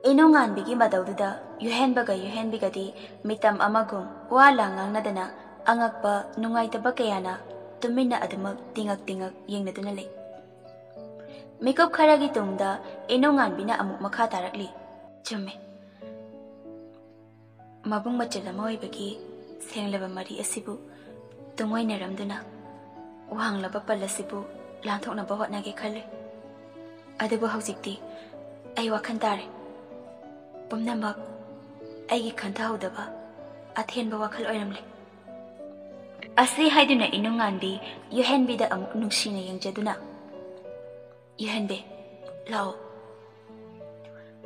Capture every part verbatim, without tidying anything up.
ꯏꯅꯨꯡꯉꯥꯟꯕꯤꯒꯤ ꯃꯇꯧꯗꯨꯗ ꯌꯨꯍꯦꯟꯕꯒ ꯌꯨꯍꯦꯟꯕꯤꯒꯗꯤ ꯃꯤꯇꯝ ꯑꯃꯒꯨꯝ ꯋꯥ ꯂꯥꯡ ꯉꯥꯡꯅꯗꯅ ꯑꯉꯛꯄ ꯅꯨꯡꯉꯥꯏꯇꯕ ꯀꯌꯥꯅ ꯇꯨꯃꯤꯟꯅ ꯑꯗꯨꯃꯛ ꯇꯤꯉꯛ ꯇꯤꯉꯛ ꯌꯦꯡꯅꯗꯨꯅ ꯂꯩ꯫ ꯃꯤꯀꯨꯞ ꯈꯔꯒꯤ ꯇꯨꯡꯗ ꯏꯅꯨꯡꯉꯥꯟꯕꯤꯅ ꯑꯃꯨꯛ ꯃꯈꯥ ꯇꯥꯔꯛꯂꯤ꯫ ꯆꯨꯝꯃꯦ꯫ ꯃꯕꯨꯡ ꯃꯆꯜ ꯑꯃ ꯑꯣꯏꯕꯒꯤ ꯁꯦꯡꯂꯕ ꯃꯔꯤ ꯑꯁꯤꯕꯨ ꯇꯨꯡꯑꯣꯏꯅꯔꯝꯗꯨꯅ ꯋꯥꯡꯂꯕ ꯄꯜ ꯑꯁꯤꯕꯨ ꯂꯥꯟꯊꯣꯛꯅꯕ ꯍꯣꯠꯅꯒꯦ ꯈꯜꯂꯦ꯫ ꯑꯗꯨꯕꯨ ꯍꯧꯖꯤꯛꯇꯤ ꯑꯩ ꯋꯥꯈꯜ ꯇꯥꯔꯦ꯫ ꯄꯨꯝꯅꯃꯛ ꯑꯩꯒꯤ ꯈꯟꯊꯍꯧꯗꯕ ꯑꯊꯦꯟꯕ ꯋꯥꯈꯜ ꯑꯣꯏꯔꯝꯂꯦ꯫ ꯑꯁꯤ ꯍꯥꯏꯗꯨꯅ ꯏꯅꯨꯡꯉꯥꯟꯕꯤ ꯌꯨꯍꯦꯟꯕꯤꯗ ꯑꯃꯨꯛ ꯅꯨꯡꯁꯤꯅ ꯌꯦꯡꯖꯗꯨꯅ, "ꯌꯨꯍꯦꯟꯕꯤ, ꯂꯥꯛꯑꯣ꯫"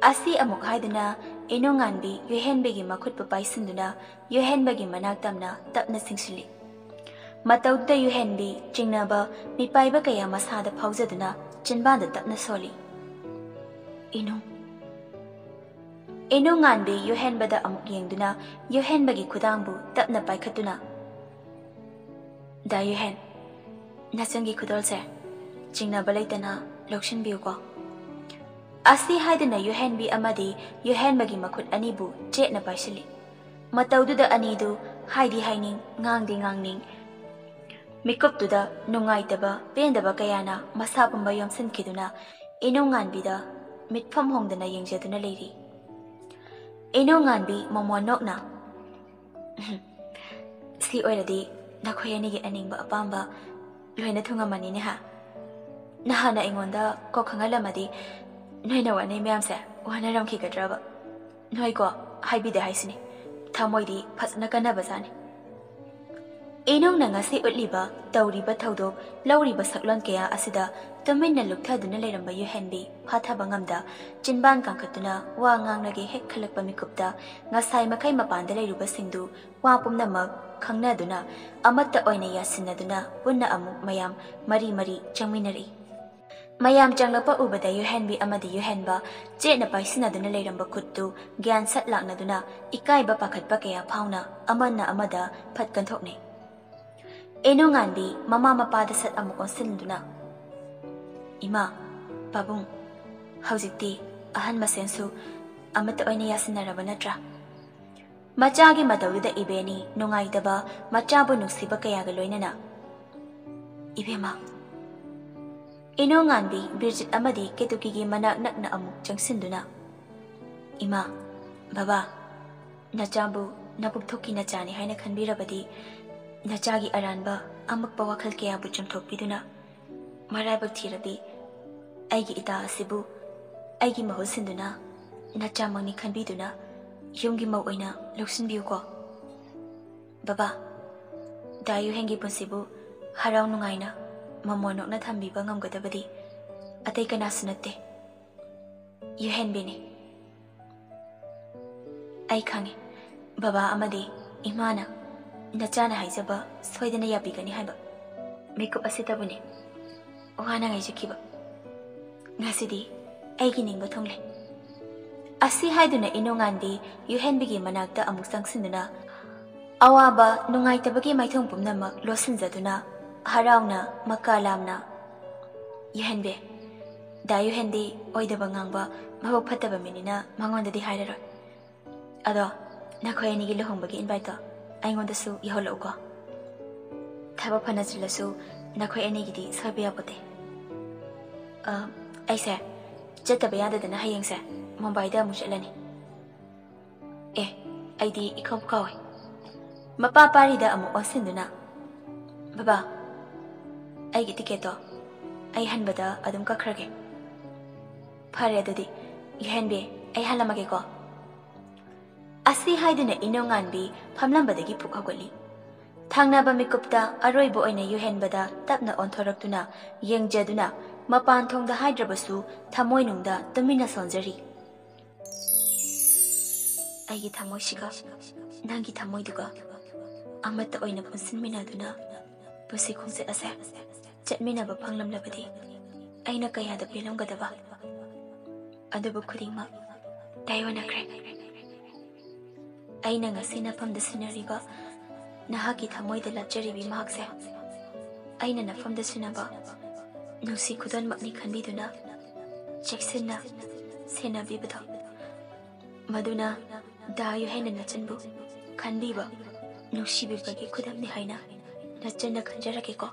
ꯑꯁꯤ ꯑꯃꯨꯛ ꯍꯥꯏꯗꯨꯅ ꯏꯅꯨꯡꯉꯥꯟꯕꯤ ꯌꯨꯍꯦꯟꯕꯤꯒꯤ ꯃꯈꯨꯠꯄꯨ ꯄꯥꯏꯁꯤꯟꯗꯨꯅ ꯌꯨꯍꯦꯟꯕꯒꯤ ꯃꯅꯥꯛ ꯇꯝꯅ ꯇꯞꯅ ꯆꯤꯡꯁꯤꯜꯂꯤ꯫ ꯃꯇꯧꯗꯨꯗ ꯌꯨꯍꯦꯟꯕꯤ ꯆꯤꯡꯅꯕ, ꯃꯤꯄꯥꯏꯕ ꯀꯌꯥ ꯃꯁꯥꯗ ꯐꯥꯎꯖꯗꯨꯅ ꯆꯤꯟꯕꯥꯟꯗ ꯇꯞꯅ ꯁꯣꯜꯂꯤ꯫ "ꯏꯅꯨꯡ꯫" ꯏꯅꯨꯡꯉꯥꯟꯕꯤ ꯌꯨꯍꯦꯟꯕꯗ ꯑꯃꯨꯛ ꯌꯦꯡꯗꯨꯅ ꯌꯨꯍꯦꯟꯕꯒꯤ ꯈꯨꯗꯥꯡꯕꯨ ꯇꯞꯅ ꯄꯥꯏꯈꯠꯇꯨꯅ, "ꯗꯥ ꯌꯨꯍꯦꯟ, ꯅꯆꯟꯒꯤ ꯈꯨꯗꯣꯜꯁꯦ ꯆꯤꯡꯅꯕ ꯂꯩꯇꯅ ꯂꯧꯁꯤꯟꯕꯤꯌꯨꯀꯣ꯫" ꯑꯁꯤ ꯍꯥꯏꯗꯨꯅ ꯌꯨꯍꯦꯟꯕꯤ ꯑꯃꯗꯤ ꯌꯨꯍꯦꯟꯕꯒꯤ ꯃꯈꯨꯠ ꯑꯅꯤꯕꯨ ꯆꯦꯠꯅ ꯄꯥꯏꯁꯤꯜꯂꯤ꯫ ꯃꯇꯧꯗꯨꯗ ꯑꯅꯤꯗꯨ ꯍꯥꯏꯗꯤ ꯍꯥꯏꯅꯤꯡ, ꯉꯥꯡꯗꯤ ꯉꯥꯡꯅꯤꯡ, ꯃꯤꯀꯨꯞꯇꯨꯗ ꯅꯨꯡꯉꯥꯏꯇꯕ, ꯄꯦꯟꯗꯕ ꯀꯌꯥꯅ ꯃꯁꯥ ꯄꯨꯝꯕ ꯌꯣꯝꯁꯤꯟꯈꯤꯗꯨꯅ ꯏꯅꯨꯡꯉꯥꯟꯕꯤꯗ ꯃꯤꯠꯐꯝ ꯍꯣꯡꯗꯅ ꯌꯦꯡꯖꯗꯨꯅ ꯂꯩꯔꯤ꯫ ꯏꯅꯨꯡꯉꯥꯟꯕꯤ ꯃꯃꯣꯟ ꯅꯣꯛꯅ, "ꯁꯤ ꯑꯣꯏꯔꯗꯤ ꯅꯈꯣꯏ ꯑꯅꯤꯒꯤ ꯑꯅꯤꯡꯕ ꯑꯄꯥꯝꯕ ꯂꯣꯏꯅ ꯊꯨꯡꯉꯝꯃꯅꯤꯅꯦ ꯍꯥ? ꯅꯍꯥꯟꯅ ꯑꯩꯉꯣꯟꯗ ꯀꯣꯛ ꯈꯪꯍꯜꯂꯝꯃꯗꯤ ꯅꯣꯏꯅ ꯋꯥꯅꯩ ꯃꯌꯥꯝꯁꯦ ꯋꯥꯅꯔꯝꯈꯤꯒꯗ꯭ꯔꯕ? ꯅꯣꯏꯀꯣ, ꯍꯥꯏꯕꯤꯗꯦ ꯍꯥꯏꯁꯤꯅꯤ, ꯊꯃꯣꯏꯗꯤ ꯐꯖꯅ ꯀꯟꯅꯕꯖꯥꯠꯅꯤ꯫" ꯏꯅꯨꯡꯅ ꯉꯁꯤ ꯎꯠꯂꯤꯕ, ꯇꯧꯔꯤꯕ ꯊꯧꯗꯣꯛ, ꯂꯧꯔꯤꯕ ꯁꯛꯂꯣꯟ ꯀꯌꯥ ꯑꯁꯤꯗ ꯇꯨꯃꯤꯟꯅ ꯂꯨꯞꯊꯗꯨꯅ ꯂꯩꯔꯝꯕ ꯌꯨꯍꯦꯟꯕꯤ ꯐꯥꯊꯕ ꯉꯝꯗ ꯆꯤꯟꯕꯥꯟ ꯀꯥꯡꯈꯠꯇꯨꯅ ꯋꯥ ꯉꯥꯡꯂꯒꯦ ꯍꯦꯛ ꯈꯜꯂꯛꯄ ꯃꯤꯀꯨꯞꯇ ꯉꯁꯥꯏ ꯃꯈꯩ ꯃꯄꯥꯟꯗ ꯂꯩꯔꯨꯕꯁꯤꯡꯗꯨ ꯋꯥ ꯄꯨꯝꯅꯃꯛ ꯈꯪꯅꯗꯨꯅ ꯑꯃꯠꯇ ꯑꯣꯏꯅ ꯌꯥꯁꯤꯟꯅꯗꯨꯅ ꯄꯨꯟꯅ ꯑꯃꯨꯛ ꯃꯌꯥꯝ ꯃꯔꯤ ꯃꯔꯤ ꯆꯪꯃꯤꯟꯅꯔꯛꯏ꯫ ꯃꯌꯥꯝ ꯆꯪꯂꯛꯄ ꯎꯕꯗ ꯌꯨꯍꯦꯟꯕꯤ ꯑꯃꯗꯤ ꯌꯨꯍꯦꯟꯕ ꯆꯦꯠꯅ ꯄꯥꯏꯁꯤꯟꯅꯗꯨꯅ ꯂꯩꯔꯝꯕ ꯈꯨꯠꯇꯨ ꯒ꯭ꯌꯥꯟ ꯁꯠ ꯂꯥꯛꯅꯗꯨꯅ ꯏꯀꯥꯏꯕ ꯄꯥꯈꯠꯄ ꯀꯌꯥ ꯐꯥꯎꯅ ꯑꯃꯅ ꯑꯃꯗ ꯐꯠ ꯀꯟꯊꯣꯛꯅꯩ꯫ ꯏꯅꯨꯡꯉꯥꯟꯕꯤ ꯃꯃꯥ ꯃꯄꯥꯗ ꯁꯠ ꯑꯃꯨꯛ ꯑꯣꯟꯁꯤꯟꯗꯨꯅ, "ꯏꯃꯥ, ꯄꯥꯕꯨꯡ, ꯍꯧꯖꯤꯛꯇꯤ ꯑꯍꯟ ꯃꯁꯦꯟꯁꯨ ꯑꯃꯠꯇ ꯑꯣꯏꯅ ꯌꯥꯁꯤꯟꯅꯔꯕ ꯅꯠꯇ꯭ꯔꯥ? ꯃꯆꯥꯒꯤ ꯃꯇꯧꯗꯨꯗ ꯏꯕꯦꯅꯤ ꯅꯨꯡꯉꯥꯏꯇꯕ, ꯃꯆꯥꯕꯨ ꯅꯨꯡꯁꯤꯕ ꯀꯌꯥꯒ ꯂꯣꯏꯅꯅ, "ꯏꯕꯦꯝꯃ," ꯏꯅꯣꯉꯥꯟꯕꯤ ꯕꯤꯔꯖꯤꯠ ꯑꯃꯗꯤ ꯀꯦꯇꯨꯀꯤꯒꯤ ꯃꯅꯥꯛ ꯅꯛꯅ ꯑꯃꯨꯛ ꯆꯪꯁꯤꯟꯗꯨꯅ, "ꯏꯃꯥ, ꯕꯕꯥ, ꯅꯆꯥꯕꯨ ꯅꯕꯨꯛꯊꯣꯛꯀꯤ ꯅꯆꯥꯅꯤ ꯍꯥꯏꯅ ꯈꯟꯕꯤꯔꯕꯗꯤ, ꯅꯆꯥꯒꯤ ꯑꯔꯥꯟꯕ ꯑꯃꯛꯄ ꯋꯥꯈꯜ ꯀꯌꯥꯕꯨ ꯆꯨꯝꯊꯣꯛꯄꯤꯗꯨꯅ, ꯃꯔꯥꯏꯕꯛ ꯊꯤꯔꯕꯤ ꯑꯩꯒꯤ ꯏꯇꯥ ꯑꯁꯤꯕꯨ ꯑꯩꯒꯤ ꯃꯍꯨꯠ ꯁꯤꯟꯗꯨꯅ ꯅꯆꯥꯃꯛꯅꯤ ꯈꯟꯕꯤꯗꯨꯅ ꯌꯨꯝꯒꯤ ꯃꯧ ꯑꯣꯏꯅ ꯂꯧꯁꯤꯟꯕꯤꯌꯨꯀꯣ꯫ ꯕꯕꯥ, ꯗꯥ ꯌꯨꯍꯦꯟꯒꯤ ꯄꯨꯟꯁꯤꯕꯨ ꯍꯔꯥꯎ ꯅꯨꯡꯉꯥꯏꯅ ꯃꯃꯣꯟ ꯅꯣꯛꯅ ꯊꯝꯕꯤꯕ ꯉꯝꯒꯗꯕꯗꯤ ꯑꯇꯩ ꯀꯅꯥꯁꯨ ꯅꯠꯇꯦ, ꯌꯨꯍꯦꯟꯕꯤꯅꯤ꯫ ꯑꯩ ꯈꯪꯉꯤ, ꯕꯕꯥ ꯑꯃꯗꯤ ꯏꯃꯥꯅ ꯅꯆꯥꯅ ꯍꯥꯏꯖꯕ ꯁꯣꯏꯗꯅ ꯌꯥꯕꯤꯒꯅꯤ ꯍꯥꯏꯕ ꯃꯤꯀꯨꯞ ꯑꯁꯤꯇꯕꯨꯅꯤ ꯋꯥꯅ ꯉꯥꯏꯖꯈꯤꯕ꯫ ꯉꯁꯤꯗꯤ ꯑꯩꯒꯤ ꯅꯤꯡꯕ ꯊꯨꯡꯂꯦ"꯫ ꯑꯁꯤ ꯍꯥꯏꯗꯨꯅ ꯏꯅꯣꯉꯥꯟꯕꯤ ꯌꯨꯍꯦꯟꯕꯤꯒꯤ ꯃꯅꯥꯛꯇ ꯑꯃꯨꯛ ꯆꯪꯁꯤꯟꯗꯨꯅ, ꯑꯋꯥꯕ ꯅꯨꯡꯉꯥꯏꯇꯕꯒꯤ ꯃꯥꯏꯊꯣꯡ ꯄꯨꯝꯅꯃꯛ ꯂꯣꯠꯁꯤꯟꯖꯗꯨꯅ, ꯍꯔꯥꯎꯅ ꯃꯀꯥ ꯂꯥꯝꯅ, "ꯌꯨꯍꯦꯟꯕꯤ, ꯗꯥ ꯌꯨꯍꯦꯟꯗꯤ ꯑꯣꯏꯗꯕ ꯉꯥꯡꯕ, ꯃꯕꯨꯛ ꯐꯠꯇꯕ ꯃꯤꯅꯤꯅ ꯃꯉꯣꯟꯗꯗꯤ ꯍꯥꯏꯔꯔꯣꯏ꯫ ꯑꯗꯣ ꯅꯈꯣꯏ ꯑꯅꯤꯒꯤ ꯂꯨꯍꯣꯡꯕꯒꯤ inviteꯇꯣ ꯑꯩꯉꯣꯟꯗꯁꯨ ꯌꯧꯍꯜꯂꯛꯎꯀꯣ꯫ ꯊꯕꯛ ꯐꯅ ꯆꯤꯜꯂꯁꯨ ꯅꯈꯣꯏ ꯑꯅꯤꯒꯤꯗꯤ ꯁꯣꯏꯕ ꯌꯥꯄꯣꯠꯇꯦ꯫ ꯑ, ꯑꯩꯁꯦ ꯆꯠꯇꯕ ꯌꯥꯗꯗꯅ ꯍꯌꯦꯡꯁꯦ ꯃꯨꯝꯕꯥꯏꯗ ꯑꯃꯨꯛ ꯆꯠꯂꯅꯤ꯫ ꯑꯦ, ꯑꯩꯗꯤ ꯏꯀꯥꯎ ꯀꯥꯎꯋꯦ"꯫ ꯃꯄꯥ ꯄꯥꯔꯤꯗ ꯑꯃꯨꯛ ꯑꯣꯟꯁꯤꯟꯗꯨꯅ, "ꯕꯕꯥ, ꯑꯩꯒꯤ ticketꯇꯣ ꯑꯩ ꯍꯟꯕꯗ ꯑꯗꯨꯝ ꯀꯛꯈ꯭ꯔꯒꯦ"꯫ "ꯐꯔꯦ ꯑꯗꯨꯗꯤ, ꯌꯨꯍꯦꯟꯕꯤ, ꯑꯩ ꯍꯜꯂꯝꯃꯒꯦꯀꯣ"꯫ ꯑꯁꯤ ꯍꯥꯏꯗꯨꯅ ꯏꯅꯣꯉꯥꯟꯕꯤ ꯐꯝꯂꯝꯕꯗꯒꯤ ꯄꯨꯛ ꯍꯧꯒꯠꯂꯤ꯫ ꯊꯪꯅꯕ ꯃꯤꯀꯨꯞꯇ ꯑꯔꯣꯏꯕ ꯑꯣꯏꯅ ꯌꯨꯍꯦꯟꯕꯗ ꯇꯞꯅ ꯑꯣꯟꯊꯣꯔꯛꯇꯨꯅ, ꯌꯦꯡꯖꯗꯨꯅ, ꯃꯄꯥꯟ ꯊꯣꯡꯗ ꯍꯥꯏꯗ꯭ꯔꯕꯁꯨ ꯊꯃꯣꯏꯅꯨꯡꯗ ꯇꯨꯃꯤꯟꯅ ꯁꯣꯟꯖꯔꯤ꯫ "ꯑꯩꯒꯤ ꯊꯃꯣꯏꯁꯤꯒ ꯅꯪꯒꯤ ꯊꯃꯣꯏꯗꯨꯒ ꯑꯃꯠꯇ ꯑꯣꯏꯅ ꯄꯨꯟꯁꯤꯟꯃꯤꯟꯅꯗꯨꯅ ꯄꯨꯟꯁꯤ ꯈꯣꯡꯆꯠ ꯑꯁꯦ ꯆꯠꯃꯤꯟꯅꯕ ꯐꯪꯂꯝꯂꯕꯗꯤ ꯑꯩꯅ ꯀꯌꯥꯗ ꯄꯦꯜꯂꯝꯒꯗꯕ꯫ ꯑꯗꯨꯕꯨ ꯈꯨꯗꯤꯡꯃꯛ ꯇꯥꯏꯑꯣꯟꯅꯈ꯭ꯔꯦ꯫ ꯑꯩꯅ ꯉꯁꯤ ꯅꯐꯝꯗ ꯁꯤꯟꯅꯔꯤꯕ ꯅꯍꯥꯛꯀꯤ ꯊꯃꯣꯏꯗ ꯂꯥꯠꯆꯔꯤꯕꯤ ꯃꯍꯥꯛꯁꯦ ꯑꯩꯅ ꯅꯐꯝꯗ ꯁꯤꯟꯅꯕ ꯅꯨꯡꯁꯤ ꯈꯨꯗꯣꯜꯃꯛꯅꯤ ꯈꯟꯕꯤꯗꯨꯅ ꯆꯦꯛꯁꯤꯟꯅ ꯁꯦꯟꯅꯕꯤꯕꯗꯣ ꯃꯗꯨꯅ ꯗꯥ ꯌꯨꯍꯦꯟꯅ ꯅꯆꯟꯕꯨ ꯈꯟꯕꯤꯕ, ꯅꯨꯡꯁꯤꯕꯤꯕꯒꯤ ꯈꯨꯗꯝꯅꯤ ꯍꯥꯏꯅ ꯅꯆꯟꯅ ꯈꯟꯖꯔꯒꯦꯀꯣ꯫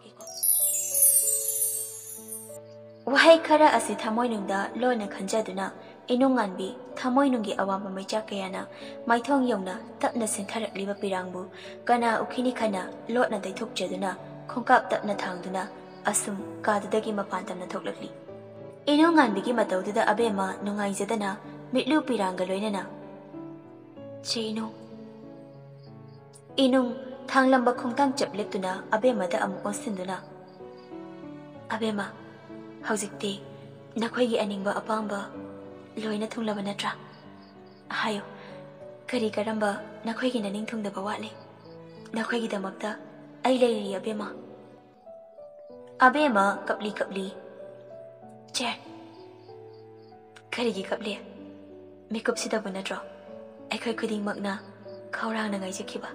ꯋꯥꯍꯩ ꯈꯔ ꯑꯁꯤ ꯊꯃꯣꯏꯅꯨꯡꯗ ꯂꯣꯟꯅ ꯈꯟꯖꯗꯨꯅ ꯏꯅꯨꯡꯉꯥꯟꯕꯤ ꯊꯃꯣꯏꯅꯨꯡꯒꯤ ꯑꯋꯥꯡꯕ ꯃꯩꯆꯥꯛ ꯀꯌꯥꯅ ꯃꯥꯏꯊꯣꯡ ꯌꯧꯅ ꯇꯞꯅ ꯁꯤꯟꯊꯔꯛꯂꯤꯕ ꯄꯤꯔꯥꯡꯕꯨ ꯀꯅꯥ ꯎꯈꯤꯅꯤ ꯈꯟꯅ ꯂꯣꯠꯅ ꯇꯩꯊꯣꯛꯆꯗꯨꯅ ꯈꯣꯡꯀꯥꯞ ꯇꯞꯅ ꯊꯥꯡꯗꯨꯅ ꯑꯁꯨꯝ ꯀꯥꯗꯨꯗꯒꯤ ꯃꯄꯥꯟ ꯇꯝꯅ ꯊꯣꯛꯂꯛꯂꯤ꯫ ꯏꯅꯨꯡꯉꯥꯟꯕꯤꯒꯤ ꯃꯇꯧꯗꯨꯗ ꯑꯕꯦꯝꯃ ꯅꯨꯡꯉꯥꯏꯖꯗꯅ ꯃꯤꯠꯂꯨ ꯄꯤꯔꯥꯡꯒ ꯂꯣꯏꯅꯅ, "ꯆꯦ ꯏꯅꯨꯡ꯫" ꯏꯅꯨꯡ ꯊꯥꯡꯂꯝꯕ ꯈꯣꯡꯊꯥꯡ ꯆꯞ ꯂꯦꯞꯇꯨꯅ ꯑꯕꯦꯝꯃꯗ ꯑꯃꯨꯛ ꯑꯣꯟꯁꯤꯟꯗꯨꯅ, "ꯑꯕꯦꯝꯃ, ꯍꯧꯖꯤꯛꯇꯤ ꯅꯈꯣꯏꯒꯤ ꯑꯅꯤꯡꯕ ꯑꯄꯥꯝꯕ ꯂꯣꯏꯅ ꯊꯨꯡꯂꯕ ꯅꯠꯇ꯭ꯔꯥ? ꯍꯥꯏꯌꯨ, ꯀꯔꯤ ꯀꯔꯝꯕ ꯅꯈꯣꯏꯒꯤ ꯅꯅꯤꯡ ꯊꯨꯡꯗꯕ ꯋꯥꯠꯂꯤ? ꯅꯈꯣꯏꯒꯤꯗꯃꯛꯇ ꯑꯩ ꯂꯩꯔꯤ ꯑꯕꯦꯝꯃ꯫" ꯑꯕꯦꯝꯃ ꯀꯞꯂꯤ ꯀꯞꯂꯤ, "ꯆꯦ, ꯀꯔꯤꯒꯤ ꯀꯞꯂꯤ? ꯃꯤꯀꯨꯞꯁꯤꯗꯕꯨ ꯅꯠꯇ꯭ꯔꯣ ꯑꯩꯈꯣꯏ ꯈꯨꯗꯤꯡꯃꯛꯅ ꯈꯧꯔꯥꯡꯅ ꯉꯥꯏꯖꯈꯤꯕ?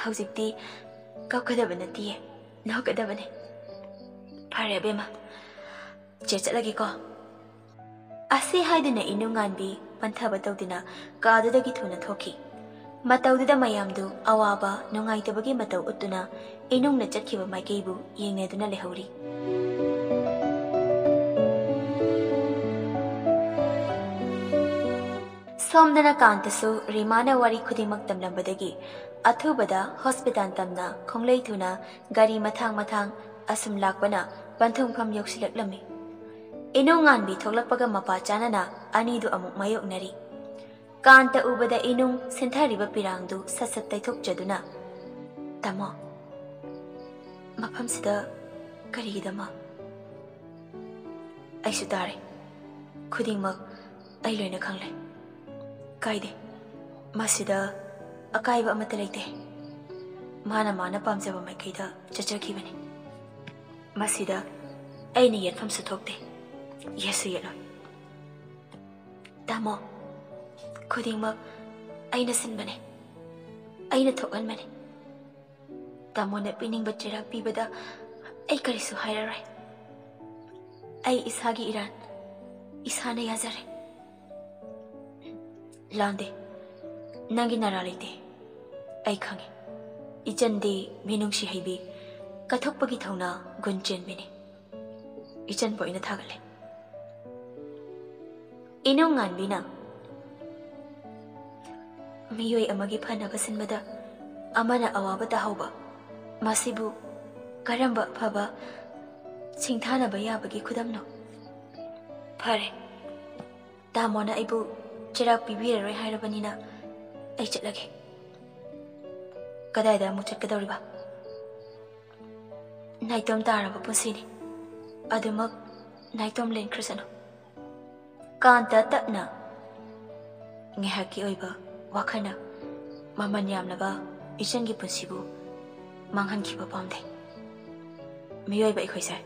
ꯍꯧꯖꯤꯛꯇꯤ ꯀꯞꯀꯗꯕ ꯅꯠꯇꯤꯌꯦ, ꯅꯣꯛꯀꯗꯕꯅꯦ꯫ ꯐꯔꯦ ꯑꯕꯦꯝꯃ, ꯆꯦ ꯆꯠꯂꯒꯦꯀꯣ꯫" ꯑꯁꯤ ꯍꯥꯏꯗꯨꯅ ꯏꯅꯨꯡꯉꯥꯟꯕꯤ ꯄꯟꯊꯕ ꯇꯧꯗꯨꯅ ꯀꯥꯗꯨꯗꯒꯤ ꯊꯨꯅ ꯊꯣꯛꯈꯤ꯫ ꯃꯇꯧꯗꯨꯗ ꯃꯌꯥꯝꯗꯨ ꯑꯋꯥꯕ ꯅꯨꯡꯉꯥꯏꯇꯕꯒꯤ ꯃꯇꯧ ꯎꯠꯇꯨꯅ ꯏꯅꯨꯡꯅ ꯆꯠꯈꯤꯕ ꯃꯥꯏꯀꯩꯕꯨ ꯌꯦꯡꯅꯗꯨꯅ ꯂꯩꯍꯧꯔꯤ꯫ ꯁꯣꯝꯗꯅ ꯀꯥꯟꯇꯁꯨ ꯔꯤꯃꯥꯅ ꯋꯥꯔꯤ ꯈꯨꯗꯤꯡꯃꯛ ꯇꯝꯂꯝꯕꯗꯒꯤ ꯑꯊꯨꯕꯗ ꯍꯣꯁꯄꯤꯇꯥꯜ ꯇꯝꯅ ꯈꯣꯡꯂꯩ ꯊꯨꯅ ꯒꯥꯔꯤ ꯃꯊꯥꯡ ꯃꯊꯥꯡ ꯑꯁꯨꯝ ꯂꯥꯛꯄꯅ ꯄꯟꯊꯨꯡꯐꯝ ꯌꯧꯁꯤꯜꯂꯛꯂꯝꯃꯤ꯫ ꯏꯅꯨꯡꯉꯥꯟꯕꯤ ꯊꯣꯛꯂꯛꯄꯒ ꯃꯄꯥ ꯆꯥꯅꯅ ꯑꯅꯤꯗꯨ ꯑꯃꯨꯛ ꯃꯥꯌꯣꯛꯅꯔꯤ꯫ ꯀꯥꯟꯇ ꯎꯕꯗ ꯏꯅꯨꯡ ꯁꯤꯟꯊꯔꯤꯕ ꯄꯤꯔꯥꯡꯗꯨ ꯁꯠ ꯁꯠ ꯇꯩꯊꯣꯛꯆꯗꯨꯅ, "ꯇꯥꯃꯣ, ꯃꯐꯝꯁꯤꯗ ꯀꯔꯤꯒꯤꯗꯃꯛ?" "ꯑꯩꯁꯨ ꯇꯥꯔꯦ꯫ ꯈꯨꯗꯤꯡꯃꯛ ꯑꯩ ꯂꯣꯏꯅ ꯈꯪꯂꯦ꯫ ꯀꯥꯏꯗꯦ꯫ ꯃꯁꯤꯗ ꯑꯀꯥꯏꯕ ꯑꯃꯠꯇ ꯂꯩꯇꯦ꯫ ꯃꯥꯅ ꯃꯥꯅ ꯄꯥꯝꯖꯕ ꯃꯥꯏꯀꯩꯗ ꯆꯠꯆꯈꯤꯕꯅꯤ꯫ ꯃꯁꯤꯗ ꯑꯩꯅ ꯌꯦꯠꯐꯝꯁꯨ ꯊꯣꯛꯇꯦ꯫ ꯌꯦꯠꯁꯨ ꯌꯦꯠꯂꯣꯏ꯫ ꯇꯥꯃꯣ, ꯈꯨꯗꯤꯡꯃꯛ ꯑꯩꯅ ꯁꯤꯟꯕꯅꯦ꯫ ꯑꯩꯅ ꯊꯣꯛꯍꯟꯕꯅꯦ꯫ ꯇꯥꯃꯣꯅ ꯄꯤꯅꯤꯡꯕ ꯆꯩꯔꯥꯛ ꯄꯤꯕꯗ ꯑꯩ ꯀꯔꯤꯁꯨ ꯍꯥꯏꯔꯔꯣꯏ꯫ ꯑꯩ ꯏꯁꯥꯒꯤ ꯏꯔꯥꯟ ꯏꯁꯥꯅ ꯌꯥꯖꯔꯦ꯫" ꯂꯥꯟꯗꯦ, ꯅꯪꯒꯤ ꯅꯔꯥ ꯂꯩꯇꯦ꯫ ꯑꯩ ꯈꯪꯉꯤ꯫ ꯏꯆꯟꯗꯤ ꯃꯤꯅꯨꯡꯁꯤ ꯍꯩꯕꯤ, ꯀꯠꯊꯣꯛꯄꯒꯤ ꯊꯧꯅꯥ ꯒꯨꯟ ꯆꯦꯟꯕꯤꯅꯤ꯫ ꯏꯆꯟꯕꯨ ꯑꯩꯅ ꯊꯥꯒꯠꯂꯦ꯫ ꯏꯅꯨꯡ ꯉꯥꯟꯕꯤꯅ, "ꯃꯤꯑꯣꯏ ꯑꯃꯒꯤ ꯐꯅꯕ ꯁꯤꯟꯕꯗ ꯑꯃꯅ ꯑꯋꯥꯕ ꯇꯥꯍꯧꯕ, ꯃꯁꯤꯕꯨ ꯀꯔꯝꯕ ꯑꯐꯕ ꯁꯤꯡꯊꯥꯅꯕ ꯌꯥꯕꯒꯤ ꯈꯨꯗꯝꯅꯣ? ꯐꯔꯦ, ꯇꯥꯃꯣꯅ ꯑꯩꯕꯨ ꯆꯩꯔꯥꯛ ꯄꯤꯕꯤꯔꯔꯣꯏ ꯍꯥꯏꯔꯕꯅꯤꯅ ꯑꯩ ꯆꯠꯂꯒꯦ꯫" "ꯀꯗꯥꯏꯗ ꯑꯃꯨꯛ ꯆꯠꯀꯗꯧꯔꯤꯕ?" "ꯅꯥꯏꯇꯣꯝ ꯇꯥꯔꯕ ꯄꯨꯟꯁꯤꯅꯤ, ꯑꯗꯨꯃꯛ ꯅꯥꯏꯇꯣꯝ ꯂꯦꯟꯈ꯭ꯔꯁꯅꯨ꯫" ꯀꯥꯟꯇ ꯇꯞꯅ, "ꯉꯥꯏꯍꯥꯛꯀꯤ ꯑꯣꯏꯕ ꯋꯥꯈꯜꯅ ꯃꯃꯜ ꯌꯥꯝꯂꯕ ꯏꯆꯟꯒꯤ ꯄꯨꯟꯁꯤꯕꯨ ꯃꯥꯡꯍꯟꯈꯤꯕ ꯄꯥꯝꯗꯦ꯫ ꯃꯤꯑꯣꯏꯕ ꯑꯩꯈꯣꯏꯁꯦ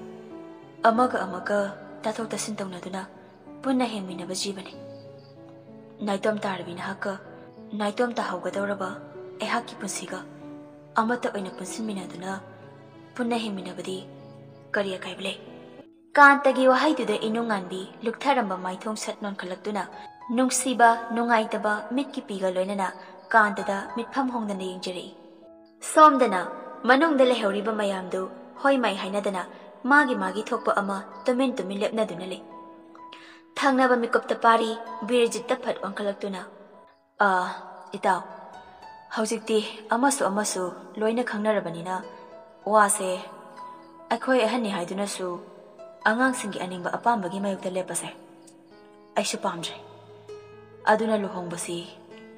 ꯑꯃꯒ ꯑꯃꯒ ꯇꯥꯊꯣꯛ ꯇꯥꯁꯤꯟ ꯇꯧꯅꯗꯨꯅ ꯄꯨꯟꯅ ꯍꯤꯡꯃꯤꯟꯅꯕ ꯖꯤꯕꯅꯤ꯫ ꯅꯥꯏꯇꯣꯝ ꯇꯥꯔꯕꯤ ꯅꯍꯥꯛꯀ ꯅꯥꯏꯇꯣꯝ ꯇꯥꯍꯧꯒꯗꯧꯔꯕ ꯑꯩꯍꯥꯛꯀꯤ ꯄꯨꯟꯁꯤꯒ ꯑꯃꯠꯇ ꯑꯣꯏꯅ ꯄꯨꯟꯁꯤꯟꯃꯤꯟꯅꯗꯨꯅ ꯄꯨꯟꯅ ꯍꯤꯡꯃꯤꯟꯅꯕꯗꯤ ꯀꯔꯤ ꯑꯀꯥꯏꯕ ꯂꯩ?" ꯀꯥꯟꯇꯒꯤ ꯋꯥꯍꯩꯗꯨꯗ ꯏꯅꯨꯡꯉꯥꯟꯕꯤ ꯂꯨꯛꯊꯔꯝꯕ ꯃꯥꯏꯊꯣꯡ ꯁꯠ ꯅꯣꯟꯈꯠꯂꯛꯇꯨꯅ ꯅꯨꯡꯁꯤꯕ, ꯅꯨꯡꯉꯥꯏꯇꯕ ꯃꯤꯠꯀꯤ ꯄꯤꯒ ꯂꯣꯏꯅꯅ ꯀꯥꯟꯇꯗ ꯃꯤꯠꯐꯝ ꯍꯣꯡꯗꯅ ꯌꯦꯡꯖꯔꯛꯏ꯫ ꯁꯣꯝꯗꯅ ꯃꯅꯨꯡꯗ ꯂꯩꯍꯧꯔꯤꯕ ꯃꯌꯥꯝꯗꯨ ꯍꯣꯏ ꯃꯥꯏ ꯍꯥꯏꯅꯗꯅ ꯃꯥꯒꯤ ꯃꯥꯒꯤ ꯊꯣꯛꯄ ꯑꯃ ꯇꯨꯃꯤꯟ ꯇꯨꯃꯤꯟ ꯂꯦꯞꯅꯗꯨꯅ ꯂꯩ꯫ ꯊꯪꯅꯕ ꯃꯤꯀꯨꯞꯇ ꯄꯥꯔꯤ ꯕꯤꯔꯖꯤꯠꯇ ꯐꯠ ꯑꯣꯟꯈꯠꯂꯛꯇꯨꯅ, "ꯑꯥ, ꯏꯇꯥꯎ, ꯍꯧꯖꯤꯛꯇꯤ ꯑꯃꯁꯨ ꯑꯃꯁꯨ ꯂꯣꯏꯅ ꯈꯪꯅꯔꯕꯅꯤꯅ ꯋꯥꯁꯦ ꯑꯩꯈꯣꯏ ꯑꯍꯟꯅꯤ ꯍꯥꯏꯗꯨꯅꯁꯨ ꯑꯉꯥꯡꯁꯤꯡꯒꯤ ꯑꯅꯤꯡꯕ ꯑꯄꯥꯝꯕꯒꯤ ꯃꯥꯌꯣꯛꯇ ꯂꯦꯞꯄꯁꯦ ꯑꯩꯁꯨ ꯄꯥꯝꯗ꯭ꯔꯦ꯫ ꯑꯗꯨꯅ ꯂꯨꯍꯣꯡꯕꯁꯤ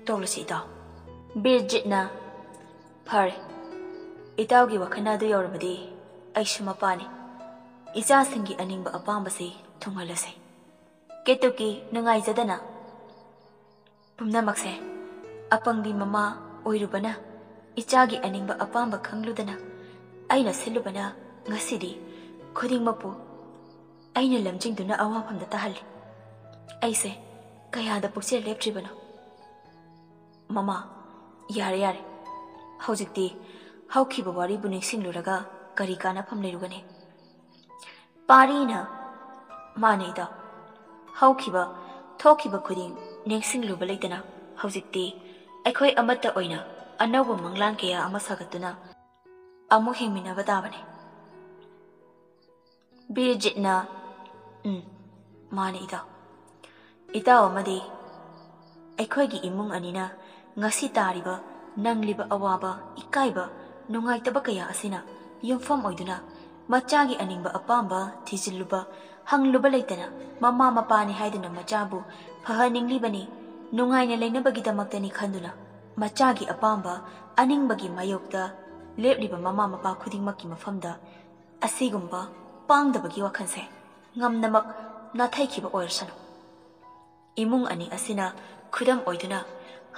ꯇꯣꯛꯂꯁꯤ, ꯏꯇꯥꯎ꯫" ꯕꯤꯔꯖꯤꯠꯅ, "ꯐꯔꯦ, ꯏꯇꯥꯎꯒꯤ ꯋꯥꯈꯜꯅ ꯑꯗꯨ ꯌꯧꯔꯕꯗꯤ ꯑꯩꯁꯨ ꯃꯄꯥꯅꯤ꯫ ꯏꯆꯥꯁꯤꯡꯒꯤ ꯑꯅꯤꯡꯕ ꯑꯄꯥꯝꯕꯁꯤ ꯊꯨꯡꯍꯜꯂꯁꯤ꯫" ꯀꯦꯇꯨꯀꯤ ꯅꯨꯡꯉꯥꯏꯖꯗꯅ, "ꯄꯨꯝꯅꯃꯛꯁꯦ ꯑꯄꯪꯕꯤ ꯃꯃꯥ ꯑꯣꯏꯔꯨꯕꯅ ꯏꯆꯥꯒꯤ ꯑꯅꯤꯡꯕ ꯑꯄꯥꯝꯕ ꯈꯪꯂꯨꯗꯅ ꯑꯩꯅ ꯁꯤꯜꯂꯨꯕꯅ ꯉꯁꯤꯗꯤ ꯈꯨꯗꯤꯡꯃꯛꯄꯨ ꯑꯩꯅ ꯂꯝꯖꯤꯡꯗꯨꯅ ꯑꯋꯥꯐꯝꯗ ꯇꯥꯍꯜꯂꯤ꯫ ꯑꯩꯁꯦ ꯀꯌꯥꯗ ꯄꯨꯛꯆꯦꯜ ꯂꯦꯞꯇ꯭ꯔꯤꯕꯅꯣ?" "ꯃꯃꯥ, ꯌꯥꯔꯦ, ꯌꯥꯔꯦ꯫ ꯍꯧꯖꯤꯛꯇꯤ ꯍꯧꯈꯤꯕ ꯋꯥꯔꯤꯕꯨ ꯅꯤꯡꯁꯤꯡꯂꯨꯔꯒ ꯀꯔꯤ ꯀꯥꯟꯅꯐꯝ ꯂꯩꯔꯨꯒꯅꯤ?" ꯄꯥꯔꯤꯅ, "ꯃꯥꯅꯦ ꯏꯇꯥꯎ, ꯍꯧꯈꯤꯕ ꯊꯣꯛꯈꯤꯕ ꯈꯨꯗꯤꯡ ꯅꯤꯡꯁꯤꯡꯂꯨꯕ ꯂꯩꯇꯅ ꯍꯧꯖꯤꯛꯇꯤ ꯑꯩꯈꯣꯏ ꯑꯃꯠꯇ ꯑꯣꯏꯅ ꯑꯅꯧꯕ ꯃꯪꯂꯥꯟ ꯀꯌꯥ ꯑꯃ ꯁꯥꯒꯠꯇꯨꯅ ꯑꯃꯨꯛ ꯍꯤꯡꯃꯤꯟꯅꯕ ꯇꯥꯕꯅꯤ꯫ ꯕꯤꯔꯖꯤꯠꯅ, "ꯎꯝ, ꯃꯥꯅꯦ ꯏꯇꯥꯎ꯫ ꯏꯇꯥꯎ ꯑꯃꯗꯤ ꯑꯩꯈꯣꯏꯒꯤ ꯏꯃꯨꯡ ꯑꯅꯤꯅ ꯉꯁꯤ ꯇꯥꯔꯤꯕ, ꯅꯪꯂꯤꯕ ꯑꯋꯥꯕ, ꯏꯀꯥꯏꯕ, ꯅꯨꯡꯉꯥꯏꯇꯕ ꯀꯌꯥ ꯑꯁꯤꯅ ꯌꯨꯝꯐꯝ ꯑꯣꯏꯗꯨꯅ ꯃꯆꯥꯒꯤ ꯑꯅꯤꯡꯕ ꯑꯄꯥꯝꯕ ꯊꯤꯖꯤꯜꯂꯨꯕ, ꯍꯪꯂꯨꯕ ꯂꯩꯇꯅ ꯃꯃꯥ ꯃꯄꯥꯅꯤ ꯍꯥꯏꯗꯨꯅ ꯃꯆꯥꯕꯨ ꯐꯍꯟꯅꯤꯡꯂꯤꯕꯅꯤ, ꯅꯨꯡꯉꯥꯏꯅ ꯂꯩꯅꯕꯒꯤꯗꯃꯛꯇꯅꯤ ꯈꯟꯗꯨꯅ ꯃꯆꯥꯒꯤ ꯑꯄꯥꯝꯕ ꯑꯅꯤꯡꯕꯒꯤ ꯃꯥꯌꯣꯛꯇ ꯂꯦꯞꯂꯤꯕ ꯃꯃꯥ ꯃꯄꯥ ꯈꯨꯗꯤꯡꯃꯛꯀꯤ ꯃꯐꯝꯗ ꯑꯁꯤꯒꯨꯝꯕ ꯄꯥꯡꯗꯕꯒꯤ ꯋꯥꯈꯜꯁꯦ ꯉꯝꯅꯃꯛ ꯅꯥꯊꯩꯈꯤꯕ ꯑꯣꯏꯔꯁꯅꯨ꯫ ꯏꯃꯨꯡ ꯑꯅꯤ ꯑꯁꯤꯅ ꯈꯨꯗꯝ ꯑꯣꯏꯗꯨꯅ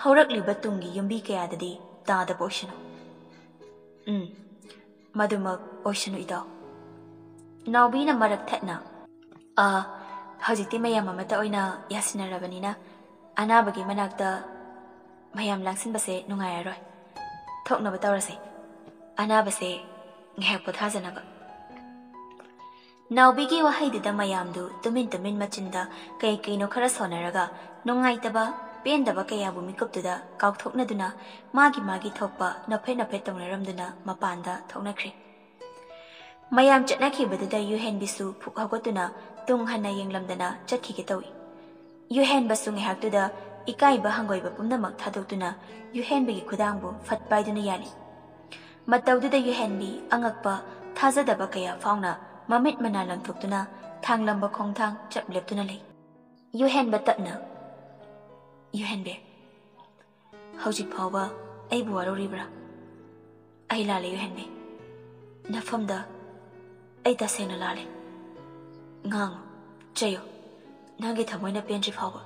ꯍꯧꯔꯛꯂꯤꯕ ꯇꯨꯡꯒꯤ ꯌꯨꯝꯕꯤ ꯀꯌꯥꯗꯗꯤ ꯇꯥꯗꯕ ꯑꯣꯏꯁꯅꯨ꯫" "ꯎꯝ, ꯃꯗꯨꯃꯛ ꯑꯣꯏꯁꯅꯨ ꯏꯇꯥꯎ꯫" ꯅꯥꯎꯕꯤꯅ ꯃꯔꯛ ꯊꯠꯅ, "ꯑꯥ, ꯍꯧꯖꯤꯛꯇꯤ ꯃꯌꯥꯝ ꯑꯃꯠꯇ ꯑꯣꯏꯅ ꯌꯥꯁꯤꯟꯅꯔꯕꯅꯤꯅ ꯑꯅꯥꯕꯒꯤ ꯃꯅꯥꯛꯇ ꯃꯌꯥꯝ ꯂꯥꯡꯁꯤꯟꯕꯁꯦ ꯅꯨꯡꯉꯥꯏꯔꯔꯣꯏ꯫ ꯊꯣꯛꯅꯕ ꯇꯧꯔꯁꯦ꯫ ꯑꯅꯥꯕꯁꯦ ꯉꯥꯏꯍꯥꯛ ꯄꯣꯊꯥꯖꯅꯕ꯫" ꯅꯥꯎꯕꯤꯒꯤ ꯋꯥꯍꯩꯗꯨꯗ ꯃꯌꯥꯝꯗꯨ ꯇꯨꯃꯤꯟ ꯇꯨꯃꯤꯟ ꯃꯆꯤꯟꯗ ꯀꯩ ꯀꯩꯅꯣ ꯈꯔ ꯁꯣꯟꯅꯔꯒ ꯅꯨꯡꯉꯥꯏꯇꯕ, ꯄꯦꯟꯗꯕ ꯀꯌꯥꯕꯨ ꯃꯤꯀꯨꯞꯇꯨꯗ ꯀꯥꯎꯊꯣꯛꯅꯗꯨꯅ ꯃꯥꯒꯤ ꯃꯥꯒꯤ ꯊꯣꯛꯄ ꯅꯣꯛꯐꯦꯠ ꯅꯣꯛꯐꯦꯠ ꯇꯧꯅꯔꯝꯗꯨꯅ ꯃꯄꯥꯟꯗ ꯊꯣꯛꯅꯈ꯭ꯔꯦ꯫ ꯃꯌꯥꯝ ꯆꯠꯅꯈꯤꯕꯗꯨꯗ ꯌꯨꯍꯦꯟꯕꯤꯁꯨ ꯐꯨꯛ ꯍꯧꯒꯠꯇꯨꯅ ꯇꯨꯡ ꯍꯟꯅ ꯌꯦꯡꯂꯝꯗꯅ ꯆꯠꯈꯤꯒꯦ ꯇꯧꯏ꯫ ꯌꯨꯍꯦꯟꯕꯁꯨ ꯉꯥꯏꯍꯥꯛꯇꯨꯗ ꯏꯀꯥꯏꯕ ꯍꯪꯒꯣꯏꯕ ꯄꯨꯝꯅꯃꯛ ꯊꯥꯗꯣꯛꯇꯨꯅ ꯌꯨꯍꯦꯟꯕꯤꯒꯤ ꯈꯨꯗꯥꯡꯕꯨ ꯐꯠ ꯄꯥꯏꯗꯨꯅ ꯌꯥꯜꯂꯤ꯫ ꯃꯇꯧꯗꯨꯗ ꯌꯨꯍꯦꯟꯕꯤ ꯑꯉꯛꯄ, ꯊꯥꯖꯗꯕ ꯀꯌꯥ ꯐꯥꯎꯅ ꯃꯃꯤꯠ ꯃꯅꯥ ꯂꯪꯊꯣꯛꯇꯨꯅ ꯊꯥꯡꯂꯝꯕ ꯈꯣꯡꯊꯥꯡ ꯆꯞ ꯂꯦꯞꯇꯨꯅ ꯂꯩ꯫ ꯌꯨꯍꯦꯟꯕ ꯇꯞꯅ, "ꯌꯨꯍꯦꯟꯕꯤ, ꯍꯧꯖꯤꯛ ꯐꯥꯎꯕ ꯑꯩꯕꯨ ꯋꯥꯔꯧꯔꯤꯕ꯭ꯔꯥ? ꯑꯩ ꯂꯥꯜꯂꯦ ꯌꯨꯍꯦꯟꯕꯤ꯫ ꯅꯐꯝꯗ ꯑꯩ ꯇꯁꯦꯡꯅ ꯂꯥꯜꯂꯦ꯫ ꯉꯥꯡꯉꯨ, ꯆꯩꯌꯨ, ꯅꯪꯒꯤ ꯊꯃꯣꯏꯅ ꯄꯦꯟꯗ꯭ꯔꯤ ꯐꯥꯎꯕ꯫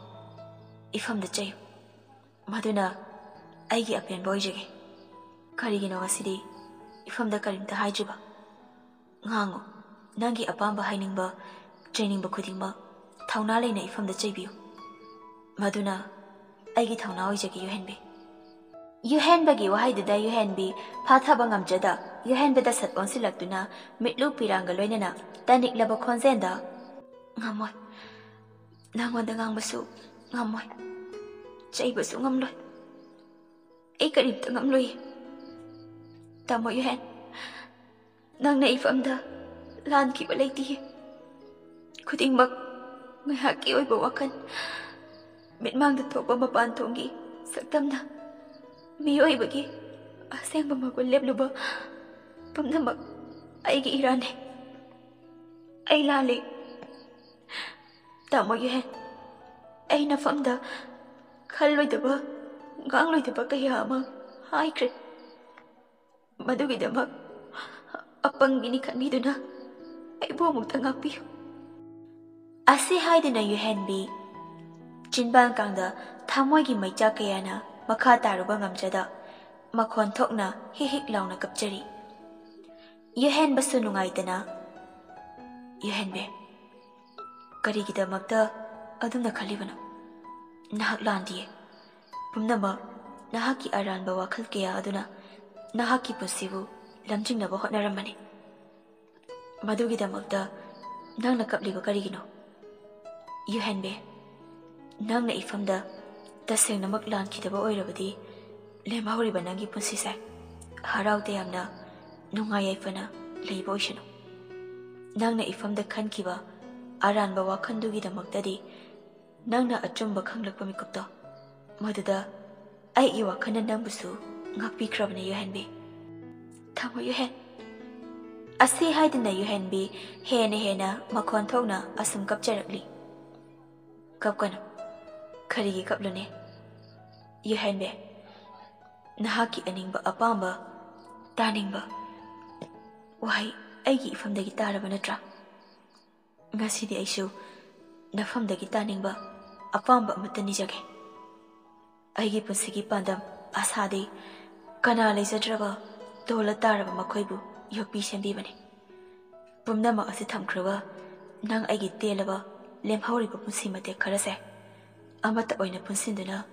ꯏꯐꯝꯗ ꯆꯩꯌꯨ꯫ ꯃꯗꯨꯅ ꯑꯩꯒꯤ ꯑꯄꯦꯟꯕ ꯑꯣꯏꯖꯒꯦ꯫ ꯀꯔꯤꯒꯤꯅꯣ ꯉꯁꯤꯗꯤ ꯏꯐꯝꯗ ꯀꯔꯤꯝꯇ ꯍꯥꯏꯗ꯭ꯔꯤꯕ? ꯉꯥꯡꯉꯨ, ꯅꯪꯒꯤ ꯑꯄꯥꯝꯕ ꯍꯥꯏꯅꯤꯡꯕ, ꯆꯩꯅꯤꯡꯕ ꯈꯨꯗꯤꯡꯃꯛ ꯊꯧꯅꯥ ꯂꯩꯅ ꯏꯐꯝꯗ ꯆꯩꯕꯤꯌꯨ꯫ ꯃꯗꯨꯅ ꯑꯩꯒꯤ ꯊꯧꯅꯥ ꯑꯣꯏꯖꯒꯦ ꯌꯨꯍꯦꯟꯕꯤ꯫" ꯌꯨꯍꯦꯟꯕꯒꯤ ꯋꯥꯍꯩꯗꯨꯗ ꯌꯨꯍꯦꯟꯕꯤ ꯐꯥꯊꯕ ꯉꯝꯖꯗ ꯌꯨꯍꯦꯟꯕꯗ ꯁꯠ ꯑꯣꯟꯁꯤꯜꯂꯛꯇꯨꯅ ꯃꯤꯠꯂꯨ ꯄꯤꯔꯥꯡꯒ ꯂꯣꯏꯅꯅ ꯇꯅꯤꯛꯂꯕ ꯈꯣꯟꯖꯦꯜꯗ, "ꯉꯝꯃꯣꯏ꯫ ꯅꯪꯉꯣꯟꯗ ꯉꯥꯡꯕꯁꯨ ꯉꯝꯃꯣꯏ꯫ ꯆꯩꯕꯁꯨ ꯉꯝꯂꯣꯏ꯫ ꯑꯩ ꯀꯔꯤꯝꯇ ꯉꯝꯂꯣꯏꯌꯦ꯫ ꯇꯥꯃꯣ ꯌꯨꯍꯦꯟ, ꯅꯪꯅ ꯏꯐꯝꯗ ꯂꯥꯟꯈꯤꯕ ꯂꯩꯇꯤꯌꯦ꯫ ꯈꯨꯗꯤꯡꯃꯛ ꯉꯥꯏꯍꯥꯛꯀꯤ ꯑꯣꯏꯕ ꯋꯥꯈꯜ, ꯃꯤꯠꯃꯥꯡꯗ ꯊꯣꯛꯄ ꯃꯄꯥꯟ ꯊꯣꯡꯒꯤ ꯁꯛꯇꯝꯅ ꯃꯤꯑꯣꯏꯕꯒꯤ ꯑꯁꯦꯡꯕ ꯃꯒꯨꯟ ꯂꯦꯞꯂꯨꯕ ꯄꯨꯝꯅꯃꯛ ꯑꯩꯒꯤ ꯏꯔꯥꯟꯅꯦ꯫ ꯑꯩ ꯂꯥꯜꯂꯦ꯫ ꯇꯥꯃꯣ ꯌꯨꯍꯦꯟ, ꯑꯩ ꯅꯐꯝꯗ ꯈꯜꯂꯣꯏꯗꯕ, ꯉꯥꯡꯂꯣꯏꯗꯕ ꯀꯌꯥ ꯑꯃ ꯍꯥꯏꯈ꯭ꯔꯦ꯫ ꯃꯗꯨꯒꯤꯗꯃꯛ ꯑꯄꯪꯕꯤꯅꯤ ꯈꯟꯕꯤꯗꯨꯅ ꯑꯩꯕꯨ ꯑꯃꯨꯛꯇ ꯉꯥꯛꯄꯤꯌꯨ꯫ ꯑꯁꯤ ꯍꯥꯏꯗꯨꯅ ꯌꯨꯍꯦꯟꯕꯤ ꯆꯤꯟꯕꯥꯟ ꯀꯥꯡꯗ ꯊꯃꯣꯏꯒꯤ ꯃꯩꯆꯥꯛ ꯀꯌꯥꯅ ꯃꯈꯥ ꯇꯥꯔꯨꯕ ꯉꯝꯖꯗ ꯃꯈꯣꯟ ꯊꯣꯛꯅ ꯍꯤꯛ ꯍꯤꯛ ꯂꯥꯎꯅ ꯀꯞꯆꯔꯤ꯫ ꯌꯨꯍꯦꯟꯕꯁꯨ ꯅꯨꯡꯉꯥꯏꯇꯅ, "ꯌꯨꯍꯦꯟꯕꯤ, ꯀꯔꯤꯒꯤꯗꯃꯛꯇ ꯑꯗꯨꯝꯅ ꯈꯜꯂꯤꯕꯅꯣ? ꯅꯍꯥꯛ ꯂꯥꯟꯗꯤꯌꯦ꯫ ꯄꯨꯝꯅꯃꯛ ꯅꯍꯥꯛꯀꯤ ꯑꯔꯥꯟꯕ ꯋꯥꯈꯜ ꯀꯌꯥ ꯑꯗꯨꯅ ꯅꯍꯥꯛꯀꯤ ꯄꯨꯟꯁꯤꯕꯨ ꯂꯝꯖꯤꯡꯅꯕ ꯍꯣꯠꯅꯔꯝꯕꯅꯤ꯫ ꯃꯗꯨꯒꯤꯗꯃꯛꯇ ꯅꯪꯅ ꯀꯞꯂꯤꯕ ꯀꯔꯤꯒꯤꯅꯣ? ꯌꯨꯍꯦꯟꯕꯤ, ꯅꯪꯅ ꯏꯐꯝꯗ ꯇꯁꯦꯡꯅꯃꯛ ꯂꯥꯟꯈꯤꯗꯕ ꯑꯣꯏꯔꯕꯗꯤ ꯂꯦꯝꯍꯧꯔꯤꯕ ꯅꯪꯒꯤ ꯄꯨꯟꯁꯤꯁꯦ ꯍꯔꯥꯎ ꯇꯌꯥꯝꯅ ꯅꯨꯡꯉꯥꯏ ꯌꯥꯏꯐꯅ ꯂꯩꯕ ꯑꯣꯏꯁꯅꯨ꯫ ꯅꯪꯅ ꯏꯐꯝꯗ ꯈꯟꯈꯤꯕ ꯑꯔꯥꯟꯕ ꯋꯥꯈꯜꯗꯨꯒꯤꯗꯃꯛꯇꯗꯤ ꯅꯪꯅ ꯑꯆꯨꯝꯕ ꯈꯪꯂꯛꯄ ꯃꯤꯀꯨꯞꯇꯣ, ꯃꯗꯨꯗ ꯑꯩꯒꯤ ꯋꯥꯈꯜꯅ ꯅꯪꯕꯨꯁꯨ ꯉꯥꯛꯄꯤꯈ꯭ꯔꯕꯅꯦ ꯌꯨꯍꯦꯟꯕꯤ꯫ ꯊꯝꯃꯣ ꯌꯨꯍꯦꯟ꯫" ꯑꯁꯤ ꯍꯥꯏꯗꯨꯅ ꯌꯨꯍꯦꯟꯕꯤ ꯍꯦꯟꯅ ꯍꯦꯟꯅ ꯃꯈꯣꯟ ꯊꯣꯛꯅ ꯑꯁꯨꯝ ꯀꯞꯆꯔꯛꯂꯤ꯫ "ꯀꯞꯀꯅꯨ꯫ ꯀꯔꯤꯒꯤ ꯀꯞꯂꯨꯅꯤ? ꯌꯨꯍꯦꯟꯕꯤ, ꯅꯍꯥꯛꯀꯤ ꯑꯅꯤꯡꯕ ꯑꯄꯥꯝꯕ ꯇꯥꯅꯤꯡꯕ ꯋꯥꯍꯩ ꯑꯩꯒꯤ ꯏꯐꯝꯗꯒꯤ ꯇꯥꯔꯕ ꯅꯠꯇ꯭ꯔꯥ? ꯉꯁꯤꯗꯤ ꯑꯩꯁꯨ ꯅꯐꯝꯗꯒꯤ ꯇꯥꯅꯤꯡꯕ ꯑꯄꯥꯝꯕ ꯑꯃꯠꯇ ꯅꯤꯖꯒꯦ꯫ ꯑꯩꯒꯤ ꯄꯨꯟꯁꯤꯒꯤ ꯄꯥꯟꯗꯝ ꯑꯁꯥꯗꯤ ꯀꯅꯥ ꯂꯩꯖꯗ꯭ꯔꯕ ꯇꯣꯜꯂ ꯇꯥꯔꯕ ꯃꯈꯣꯏꯕꯨ ꯌꯣꯛꯄꯤ ꯁꯦꯝꯕꯤꯕꯅꯤ꯫ ꯄꯨꯝꯅꯃꯛ ꯑꯁꯤ ꯊꯝꯈ꯭ꯔꯕ ꯅꯪ ꯑꯩꯒꯤ ꯇꯦꯜꯂꯕ ꯂꯦꯝꯍꯧꯔꯤꯕ ꯄꯨꯟꯁꯤ ꯃꯇꯦꯛ ꯈꯔꯁꯦ ꯑꯃꯠꯇ ꯑꯣꯏꯅ ꯄꯨꯟꯁꯤꯟꯗꯨꯅ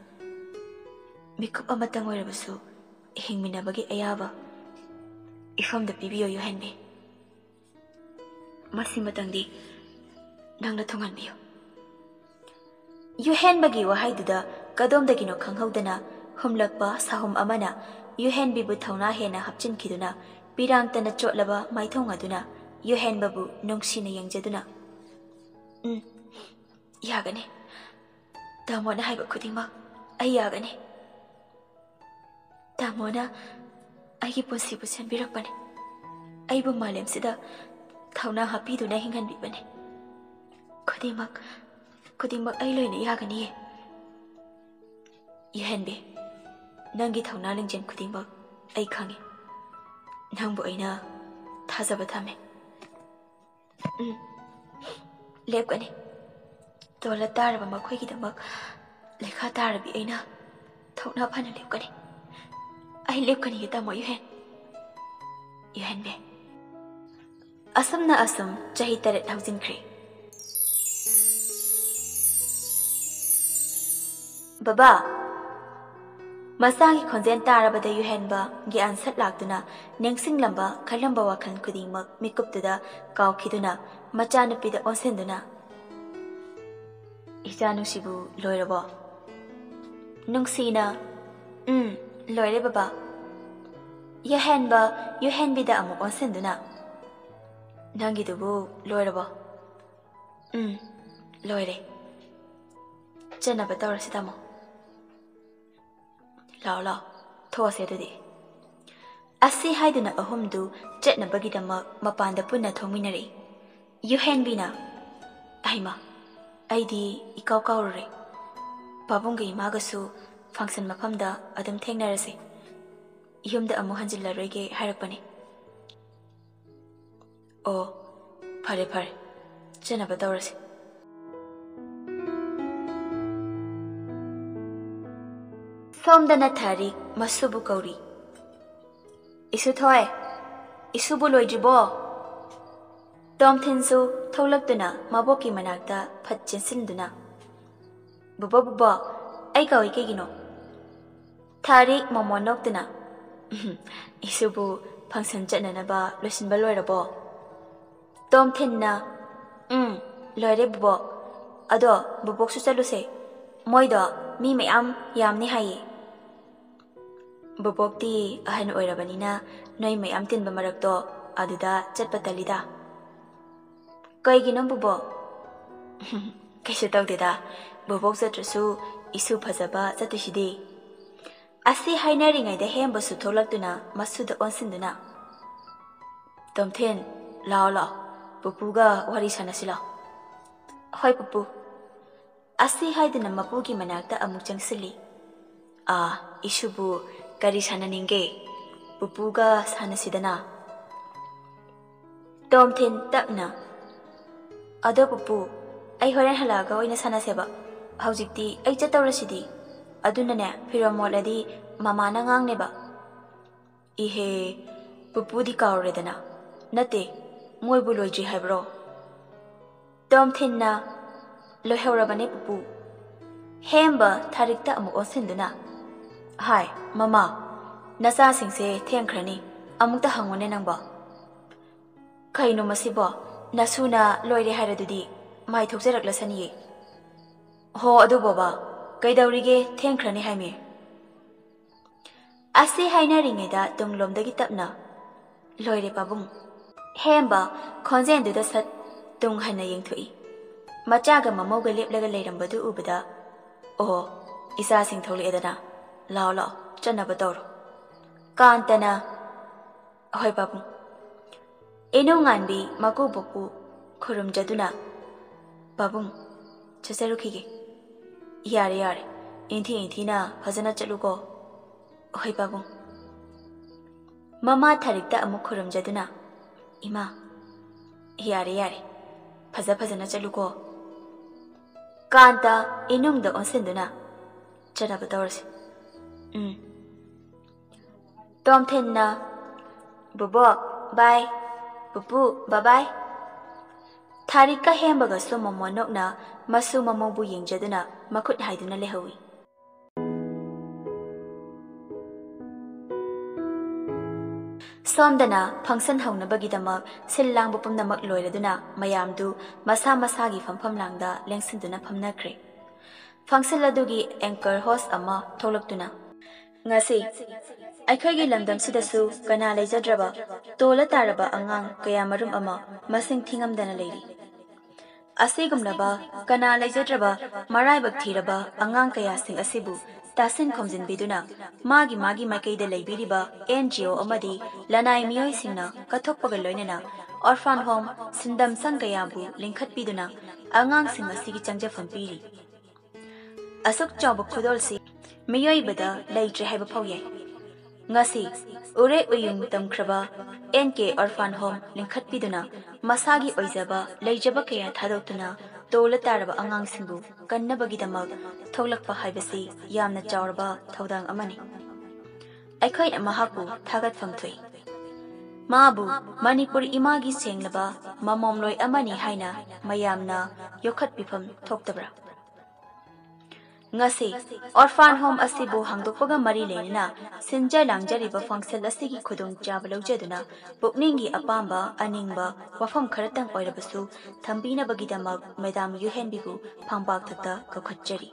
ꯃꯤꯀꯨꯞ ꯑꯃꯇꯪ ꯑꯣꯏꯔꯕꯁꯨ ꯍꯤꯡꯃꯤꯟꯅꯕꯒꯤ ꯑꯌꯥꯕ ꯏꯐꯝꯗ ꯄꯤꯕꯤꯌꯨ ꯌꯨꯍꯦꯟꯕꯤ꯫ ꯃꯁꯤꯃꯇꯪꯗꯤ ꯅꯪꯅ ꯊꯨꯡꯍꯟꯕꯤꯌꯨ꯫" ꯌꯨꯍꯦꯟꯕꯒꯤ ꯋꯥꯍꯩꯗꯨꯗ ꯀꯗꯣꯝꯗꯒꯤꯅꯣ ꯈꯪꯍꯧꯗꯅ ꯍꯨꯝꯂꯛꯄ ꯁꯥꯍꯨꯝ ꯑꯃꯅ ꯌꯨꯍꯦꯟꯕꯤꯕꯨ ꯊꯧꯅꯥ ꯍꯦꯟꯅ ꯍꯥꯞꯆꯤꯟꯈꯤꯗꯨꯅ ꯄꯤꯔꯥꯡꯇꯅ ꯆꯣꯠꯂꯕ ꯃꯥꯏꯊꯣꯡ ꯑꯗꯨꯅ ꯌꯨꯍꯦꯟꯕꯕꯨ ꯅꯨꯡꯁꯤꯅ ꯌꯦꯡꯖꯗꯨꯅ, "ꯎꯝ, ꯌꯥꯒꯅꯤ꯫ ꯇꯥꯃꯣꯅ ꯍꯥꯏꯕ ꯈꯨꯗꯤꯡꯃꯛ ꯑꯩ ꯌꯥꯒꯅꯤ꯫ ꯇꯥꯃꯣꯅ ꯑꯩꯒꯤ ꯄꯨꯟꯁꯤꯕꯨ ꯁꯦꯝꯕꯤꯔꯛꯄꯅꯤ꯫ ꯑꯩꯕꯨ ꯃꯥꯂꯦꯝꯁꯤꯗ ꯊꯧꯅꯥ ꯍꯥꯞꯄꯤꯗꯨꯅ ꯍꯤꯡꯍꯟꯕꯤꯕꯅꯤ꯫ ꯈꯨꯗꯤꯡꯃꯛ, ꯈꯨꯗꯤꯡꯃꯛ ꯑꯩ ꯂꯣꯏꯅ ꯌꯥꯒꯅꯤꯌꯦ꯫ ꯌꯨꯍꯦꯟꯕꯤ, ꯅꯪꯒꯤ ꯊꯧꯅꯥ ꯂꯤꯡꯖꯦꯜ ꯈꯨꯗꯤꯡꯃꯛ ꯑꯩ ꯈꯪꯏ꯫ ꯅꯪꯕꯨ ꯑꯩꯅ ꯊꯥꯖꯕ ꯊꯝꯃꯤ꯫ ꯎꯝ, ꯂꯦꯞꯀꯅꯤ꯫ ꯇꯣꯜꯂ ꯇꯥꯔꯕ ꯃꯈꯣꯏꯒꯤꯗꯃꯛ ꯂꯩꯈꯥ ꯇꯥꯔꯕꯤ ꯑꯩꯅ ꯊꯧꯅꯥ ꯐꯅ ꯂꯦꯞꯀꯅꯤ꯫ ꯑꯩ ꯂꯦꯞꯀꯅꯤꯌꯦ, ꯇꯥꯃꯣ ꯌꯨꯍꯦꯟ꯫ ꯌꯨꯍꯦꯟꯕꯤ꯫ ꯑꯁꯨꯝꯅ ꯑꯁꯨꯝ ꯆꯍꯤ ꯇꯔꯦꯠ ꯍꯧꯖꯤꯟꯈ꯭ꯔꯦ꯫ ꯕꯕꯥ! ꯃꯆꯥꯒꯤ ꯈꯣꯟꯖꯦꯜ ꯇꯥꯔꯕꯗ ꯌꯨꯍꯦꯟꯕ ꯒ꯭ꯌꯥꯟ ꯁꯠ ꯂꯥꯛꯇꯨꯅ ꯅꯤꯡꯁꯤꯡꯂꯝꯕ, ꯈꯜꯂꯝꯕ ꯋꯥꯈꯜ ꯈꯨꯗꯤꯡꯃꯛ ꯃꯤꯀꯨꯞꯇꯨꯗ ꯀꯥꯎꯈꯤꯗꯨꯅ ꯃꯆꯥꯅꯨꯄꯤꯗ ꯑꯣꯟꯁꯤꯟꯗꯨꯅ, "ꯏꯆꯥ ꯅꯨꯡꯁꯤꯕꯨ ꯂꯣꯏꯔꯕꯣ?" ꯅꯨꯡꯁꯤꯅ, "ꯎꯝ, ꯂꯣꯏꯔꯦ ꯕꯕꯥ"꯫ ꯌꯨꯍꯦꯟꯕ ꯌꯨꯍꯦꯟꯕꯤꯗ ꯑꯃꯨꯛ ꯑꯣꯟꯁꯤꯟꯗꯨꯅ, "ꯅꯪꯒꯤꯗꯨꯕꯨ ꯂꯣꯏꯔꯕꯣ?" "ꯎꯝ, ꯂꯣꯏꯔꯦ꯫ ꯆꯠꯅꯕ ꯇꯧꯔꯁꯤ ꯇꯥꯃꯣ꯫ ꯂꯥꯛꯑꯣ, ꯂꯥꯛꯑꯣ, ꯊꯣꯛꯑꯁꯦ ꯑꯗꯨꯗꯤ"꯫ ꯑꯁꯤ ꯍꯥꯏꯗꯨꯅ ꯑꯍꯨꯝꯗꯨ ꯆꯠꯅꯕꯒꯤꯗꯃꯛ ꯃꯄꯥꯟꯗ ꯄꯨꯟꯅ ꯊꯣꯛꯃꯤꯟꯅꯔꯛꯏ꯫ ꯌꯨꯍꯦꯟꯕꯤꯅ, "ꯑꯩꯃ, ꯑꯩꯗꯤ ꯏꯀꯥꯎ ꯀꯥꯎꯔꯨꯔꯦ꯫ ꯄꯥꯕꯨꯡꯒ ꯏꯃꯥꯒꯁꯨ function ꯃꯐꯝꯗ ꯑꯗꯨꯝ ꯊꯦꯡꯅꯔꯁꯦ꯫ ꯌꯨꯝꯗ ꯑꯃꯨꯛ ꯍꯟꯖꯤꯜꯂꯔꯣꯏꯒꯦ ꯍꯥꯏꯔꯛꯄꯅꯦ"꯫ "ꯑꯣ, ꯐꯔꯦ, ꯐꯔꯦ꯫ ꯆꯠꯅꯕ ꯇꯧꯔꯁꯤ"꯫ ꯁꯣꯝꯗꯅ ꯊꯥꯔꯤꯛ ꯃꯁꯨꯕꯨ ꯀꯧꯔꯤ꯫ "ꯏꯁꯨꯊꯣꯏ, ꯏꯁꯨꯕꯨ ꯂꯣꯏꯗ꯭ꯔꯤꯕꯣ?" ꯇꯣꯝꯊꯤꯟꯁꯨ ꯊꯣꯛꯂꯛꯇꯨꯅ ꯃꯕꯣꯛꯀꯤ ꯃꯅꯥꯛꯇ ꯐꯠ ꯆꯦꯟꯁꯤꯟꯗꯨꯅ, "ꯕꯨꯕꯣꯛ, ꯕꯨꯕꯣꯛ, ꯑꯩ ꯀꯧꯏ ꯀꯩꯒꯤꯅꯣ?" ꯊꯥꯔꯤꯛ ꯃꯣꯃꯣꯟ ꯅꯣꯛꯇꯨꯅ, "ꯎꯝ, ꯏꯁꯨꯕꯨ function ꯆꯠꯅꯅꯕ ꯂꯣꯏꯁꯤꯟꯕ ꯂꯣꯏꯔꯕꯣ?" ꯇꯣꯝꯊꯤꯟꯅ, "ꯎꯝ, ꯂꯣꯏꯔꯦ ꯕꯨꯕꯣꯛ꯫ ꯑꯗꯣ ꯕꯣꯕꯣꯛꯁꯨ ꯆꯠꯂꯨꯁꯦ꯫ ꯃꯣꯏꯗꯣ ꯃꯤ ꯃꯌꯥꯝ ꯌꯥꯝꯅꯤ ꯍꯥꯏꯌꯦ꯫ ꯕꯣꯕꯣꯛꯇꯤ ꯑꯍꯟ ꯑꯣꯏꯔꯕꯅꯤꯅ ꯅꯣꯏ ꯃꯌꯥꯝ ꯇꯤꯟꯕ ꯃꯔꯛꯇꯣ ꯑꯗꯨꯗ ꯆꯠꯄ ꯇꯜꯂꯤꯗ꯫ ꯀꯩꯒꯤꯅꯣ ꯕꯣꯕꯣꯛ? ꯀꯩꯁꯨ ꯇꯧꯗꯦꯗ꯫ ꯕꯣꯕꯣꯛ ꯆꯠꯇ꯭ꯔꯁꯨ ꯏꯁꯨ ꯐꯖꯕ ꯆꯠꯇꯣꯏꯁꯤꯗꯤ꯫ ꯑꯁꯤ ꯍꯥꯏꯅꯔꯤꯉꯩꯗ ꯍꯦꯝꯕꯁꯨ ꯊꯣꯛꯂꯛꯇꯨꯅ ꯃꯁꯨꯗ ꯑꯣꯟꯁꯤꯟꯗꯨꯅ, "ꯇꯣꯝꯊꯤꯟ, ꯂꯥꯛꯑꯣ ꯂꯥꯛꯑꯣ, ꯄꯨꯄꯨꯒ ꯋꯥꯔꯤ ꯁꯥꯟꯅꯁꯤ ꯂꯥꯛꯑꯣ꯫" "ꯍꯣꯏ ꯄꯨꯄꯨ꯫" ꯑꯁꯤ ꯍꯥꯏꯗꯨꯅ ꯃꯄꯨꯒꯤ ꯃꯅꯥꯛꯇ ꯑꯃꯨꯛ ꯆꯪꯁꯤꯜꯂꯤ꯫ "ꯑꯥ, ꯏꯁꯨꯕꯨ ꯀꯔꯤ ꯁꯥꯟꯅꯅꯤꯡꯒꯦ? ꯄꯨꯄꯨꯒ ꯁꯥꯟꯅꯁꯤꯗꯅ꯫" ꯇꯣꯝꯊꯤꯟ ꯇꯞꯅ, "ꯑꯗꯣ ꯄꯨꯄꯨ, ꯑꯩ ꯍꯣꯔꯦꯟ ꯍꯜꯂꯛꯑꯒ ꯑꯣꯏꯅ ꯁꯥꯟꯅꯁꯦꯕ꯫ ꯍꯧꯖꯤꯛꯇꯤ ꯑꯩ ꯆꯠꯇꯧꯔꯁꯤꯗꯤ꯫ ꯑꯗꯨꯅꯅꯦ, ꯐꯤꯔꯣꯜ ꯃꯣꯠꯂꯗꯤ ꯃꯃꯥꯅ ꯉꯥꯡꯅꯦꯕ꯫" "ꯏꯍꯦ, ꯄꯨꯄꯨꯗꯤ ꯀꯥꯎꯔꯦꯗꯅ꯫ ꯅꯠꯇꯦ, ꯃꯣꯏꯕꯨ ꯂꯣꯏꯗ꯭ꯔꯤ ꯍꯥꯏꯕ꯭ꯔꯣ?" ꯇꯣꯝꯊꯤꯟꯅ, "ꯂꯣꯏꯍꯧꯔꯕꯅꯦ ꯄꯨꯄꯨ꯫" ꯍꯦꯝꯕ ꯊꯥꯔꯤꯛꯇ ꯑꯃꯨꯛ ꯑꯣꯟꯁꯤꯟꯗꯨꯅ, "ꯍꯥꯏ, ꯃꯃꯥ, ꯅꯆꯥꯁꯤꯡꯁꯦ ꯊꯦꯡꯈ꯭ꯔꯅꯤ, ꯑꯃꯨꯛꯇ ꯍꯪꯉꯨꯅꯦ ꯅꯪꯕꯣ꯫" "ꯀꯩꯅꯣ ꯃꯁꯤꯕꯣ? ꯅꯁꯨꯅ ꯂꯣꯏꯔꯦ ꯍꯥꯏꯔꯗꯨꯗꯤ, ꯃꯥꯏ ꯊꯣꯛꯆꯔꯛꯂꯁꯅꯤꯌꯦ꯫" "ꯍꯣ, ꯑꯗꯨ ꯕꯣꯕꯥ, ꯀꯩꯗꯧꯔꯤꯒꯦ? ꯊꯦꯡꯈ꯭ꯔꯅꯤ ꯍꯥꯏꯃꯤ꯫" ꯑꯁꯤ ꯍꯥꯏꯅꯔꯤꯉꯩꯗ ꯇꯨꯡꯂꯣꯝꯗꯒꯤ ꯇꯞꯅ, "ꯂꯣꯏꯔꯦ ꯄꯥꯕꯨꯡ꯫" ꯍꯦꯝꯕ ꯈꯣꯟꯖꯦꯜꯗꯨꯗ ꯁꯠ ꯇꯨꯡ ꯍꯟꯅ ꯌꯦꯡꯊꯣꯛꯏ꯫ ꯃꯆꯥꯒ ꯃꯃꯧꯒ ꯂꯦꯞꯂꯒ ꯂꯩꯔꯝꯕꯗꯨ ꯎꯕꯗ, "ꯑꯣ, ꯏꯆꯥꯁꯤꯡ ꯊꯣꯛꯂꯛꯑꯦꯗꯅ, ꯂꯥꯛꯑꯣ ꯂꯥꯛꯑꯣ, ꯆꯠꯅꯕ ꯇꯧꯔꯣ꯫" ꯀꯥꯟꯇꯅ, "ꯍꯣꯏ ꯄꯥꯕꯨꯡ꯫" ꯏꯅꯨꯡꯉꯥꯟꯕꯤ ꯃꯀꯨꯕꯣꯛꯄꯨ ꯈꯨꯔꯨꯝꯖꯗꯨꯅ, "ꯄꯥꯕꯨꯡ, ꯆꯠꯆꯔꯨꯈꯤꯒꯦ꯫" "ꯌꯥꯔꯦ ꯌꯥꯔꯦ, ꯏꯟꯊꯤ ꯏꯟꯊꯤꯅ ꯐꯖꯅ ꯆꯠꯂꯨꯀꯣ꯫" "ꯍꯣꯏ ꯄꯥꯕꯨꯡ꯫" ꯃꯃꯥ ꯊꯥꯔꯤꯛꯇ ꯑꯃꯨꯛ ꯈꯨꯔꯨꯝꯖꯗꯨꯅ, "ꯏꯃꯥ, ꯌꯥꯔꯦ ꯌꯥꯔꯦ, ꯐꯖ ꯐꯖꯅ ꯆꯠꯂꯨꯀꯣ꯫" ꯀꯥꯟꯇ ꯏꯅꯨꯡꯗ ꯑꯣꯟꯁꯤꯟꯗꯨꯅ, "ꯆꯠꯅꯕ ꯇꯧꯔꯁꯤ꯫" "ꯎꯝ꯫" ꯇꯣꯝꯊꯤꯟꯅ, "ꯕꯣꯕꯣꯛ, ꯕꯥꯏ꯫ ꯄꯨꯄꯨ, ꯕꯥꯕꯥꯏ꯫" ꯊꯥꯔꯤꯛꯀ ꯍꯦꯝꯕꯒꯁꯨ ꯃꯣꯃꯣꯟ ꯅꯣꯛꯅ ꯃꯁꯨ ꯃꯃꯧꯕꯨ ꯌꯦꯡꯖꯗꯨꯅ ꯃꯈꯨꯠ ꯍꯥꯏꯗꯨꯅ ꯂꯩꯍꯧꯏ꯫ ꯁꯣꯝꯗꯅ function ꯍꯧꯅꯕꯒꯤꯗꯃꯛ ꯁꯤꯜ ꯂꯥꯡꯕ ꯄꯨꯝꯅꯃꯛ ꯂꯣꯏꯔꯗꯨꯅ ꯃꯌꯥꯝꯗꯨ ꯃꯁꯥ ꯃꯁꯥꯒꯤ ꯐꯝꯐꯝ ꯂꯥꯡꯗ ꯂꯦꯡꯁꯤꯟꯗꯨꯅ ꯐꯝꯅꯈ꯭ꯔꯦ꯫ Function ꯑꯗꯨꯒꯤ anchor host ꯑꯃ ꯊꯣꯛꯂꯛꯇꯨꯅ, "ꯉꯁꯤ ꯑꯩꯈꯣꯏꯒꯤ ꯂꯝꯗꯝꯁꯤꯗꯁꯨ ꯀꯅꯥ ꯂꯩꯖꯗ꯭ꯔꯕ, ꯇꯣꯜꯂ ꯇꯥꯔꯕ ꯑꯉꯥꯡ ꯀꯌꯥ ꯃꯔꯨꯝ ꯑꯃ ꯃꯁꯤꯡ ꯊꯤꯉꯝꯗꯅ ꯂꯩꯔꯤ꯫ ꯑꯁꯤꯒꯨꯝꯂꯕ ꯀꯅꯥ ꯂꯩꯖꯗ꯭ꯔꯕ ꯃꯔꯥꯏꯕꯛ ꯊꯤꯔꯕ ꯑꯉꯥꯡ ꯀꯌꯥꯁꯤꯡ ꯑꯁꯤꯕꯨ ꯇꯥꯁꯤꯟ ꯈꯣꯝꯖꯤꯟꯕꯤꯗꯨꯅ ꯃꯥꯒꯤ ꯃꯥꯒꯤ ꯃꯥꯏꯀꯩꯗ ꯂꯩꯕꯤꯔꯤꯕ NGO ꯑꯃꯗꯤ ꯂꯅꯥꯏ ꯃꯤꯑꯣꯏꯁꯤꯡꯅ ꯀꯠꯊꯣꯛꯄꯒ ꯂꯣꯏꯅꯅ orphan home ꯁꯤꯟꯗꯝ ꯁꯪ ꯀꯌꯥꯕꯨ ꯂꯤꯡꯈꯠꯄꯤꯗꯨꯅ ꯑꯉꯥꯡꯁꯤꯡ ꯑꯁꯤꯒꯤ ꯆꯪꯖꯐꯝ ꯄꯤꯔꯤ꯫ ꯑꯁꯨꯛ ꯆꯥꯎꯕ ꯈꯨꯗꯣꯜꯁꯤ ꯃꯤꯑꯣꯏꯕꯗ ꯂꯩꯇ꯭ꯔꯦ ꯍꯥꯏꯕ ꯐꯥꯎ ꯌꯥꯏ꯫ ꯉꯁꯤ ꯎꯔꯦ ꯎꯌꯨꯡ ꯇꯝꯈ꯭ꯔꯕ NK orphan home ꯂꯤꯡꯈꯠꯄꯤꯗꯨꯅ ꯃꯁꯥꯒꯤ ꯑꯣꯏꯖꯕ ꯂꯩꯖꯕ ꯀꯌꯥ ꯊꯥꯗꯣꯛꯇꯨꯅ ꯇꯣꯜꯂ ꯇꯥꯔꯕ ꯑꯉꯥꯡꯁꯤꯡꯕꯨ ꯀꯟꯅꯕꯒꯤꯗꯃꯛ ꯊꯣꯛꯂꯛꯄ ꯍꯥꯏꯕꯁꯤ ꯌꯥꯝꯅ ꯆꯥꯎꯔꯕ ꯊꯧꯗꯥꯡ ꯑꯃꯅꯤ꯫ ꯑꯩꯈꯣꯏꯅ ꯃꯍꯥꯛꯄꯨ ꯊꯥꯒꯠꯐꯝ ꯊꯣꯛꯏ꯫ ꯃꯥꯕꯨ ꯃꯅꯤꯄꯨꯔ ꯏꯃꯥꯒꯤ ꯁꯦꯡꯂꯕ ꯃꯃꯣꯝꯂꯣꯏ ꯑꯃꯅꯤ ꯍꯥꯏꯅ ꯃꯌꯥꯝꯅ ꯌꯣꯛꯈꯠꯄꯤꯐꯝ ꯊꯣꯛꯇꯕ꯭ꯔꯥ?" ꯉꯁꯤ orphan home ꯑꯁꯤꯕꯨ ꯍꯥꯡꯗꯣꯛꯄꯒ ꯃꯔꯤ ꯂꯩꯅꯅ ꯁꯤꯟꯖ ꯂꯥꯡꯖꯔꯤꯕ function ꯑꯁꯤꯒꯤ ꯈꯨꯗꯣꯡꯆꯥꯕ ꯂꯧꯖꯗꯨꯅ ꯄꯨꯛꯅꯤꯡꯒꯤ ꯑꯄꯥꯝꯕ ꯑꯅꯤꯡꯕ ꯋꯥꯐꯝ ꯈꯔꯇꯪ ꯑꯣꯏꯔꯕꯁꯨ ꯊꯝꯕꯤꯅꯕꯒꯤꯗꯃꯛ ꯃꯦꯗꯥꯝ ꯌꯨꯍꯦꯟꯕꯤꯕꯨ ꯐꯝꯄꯥꯛ ꯊꯛꯇ ꯀꯧꯈꯠꯆꯔꯤ꯫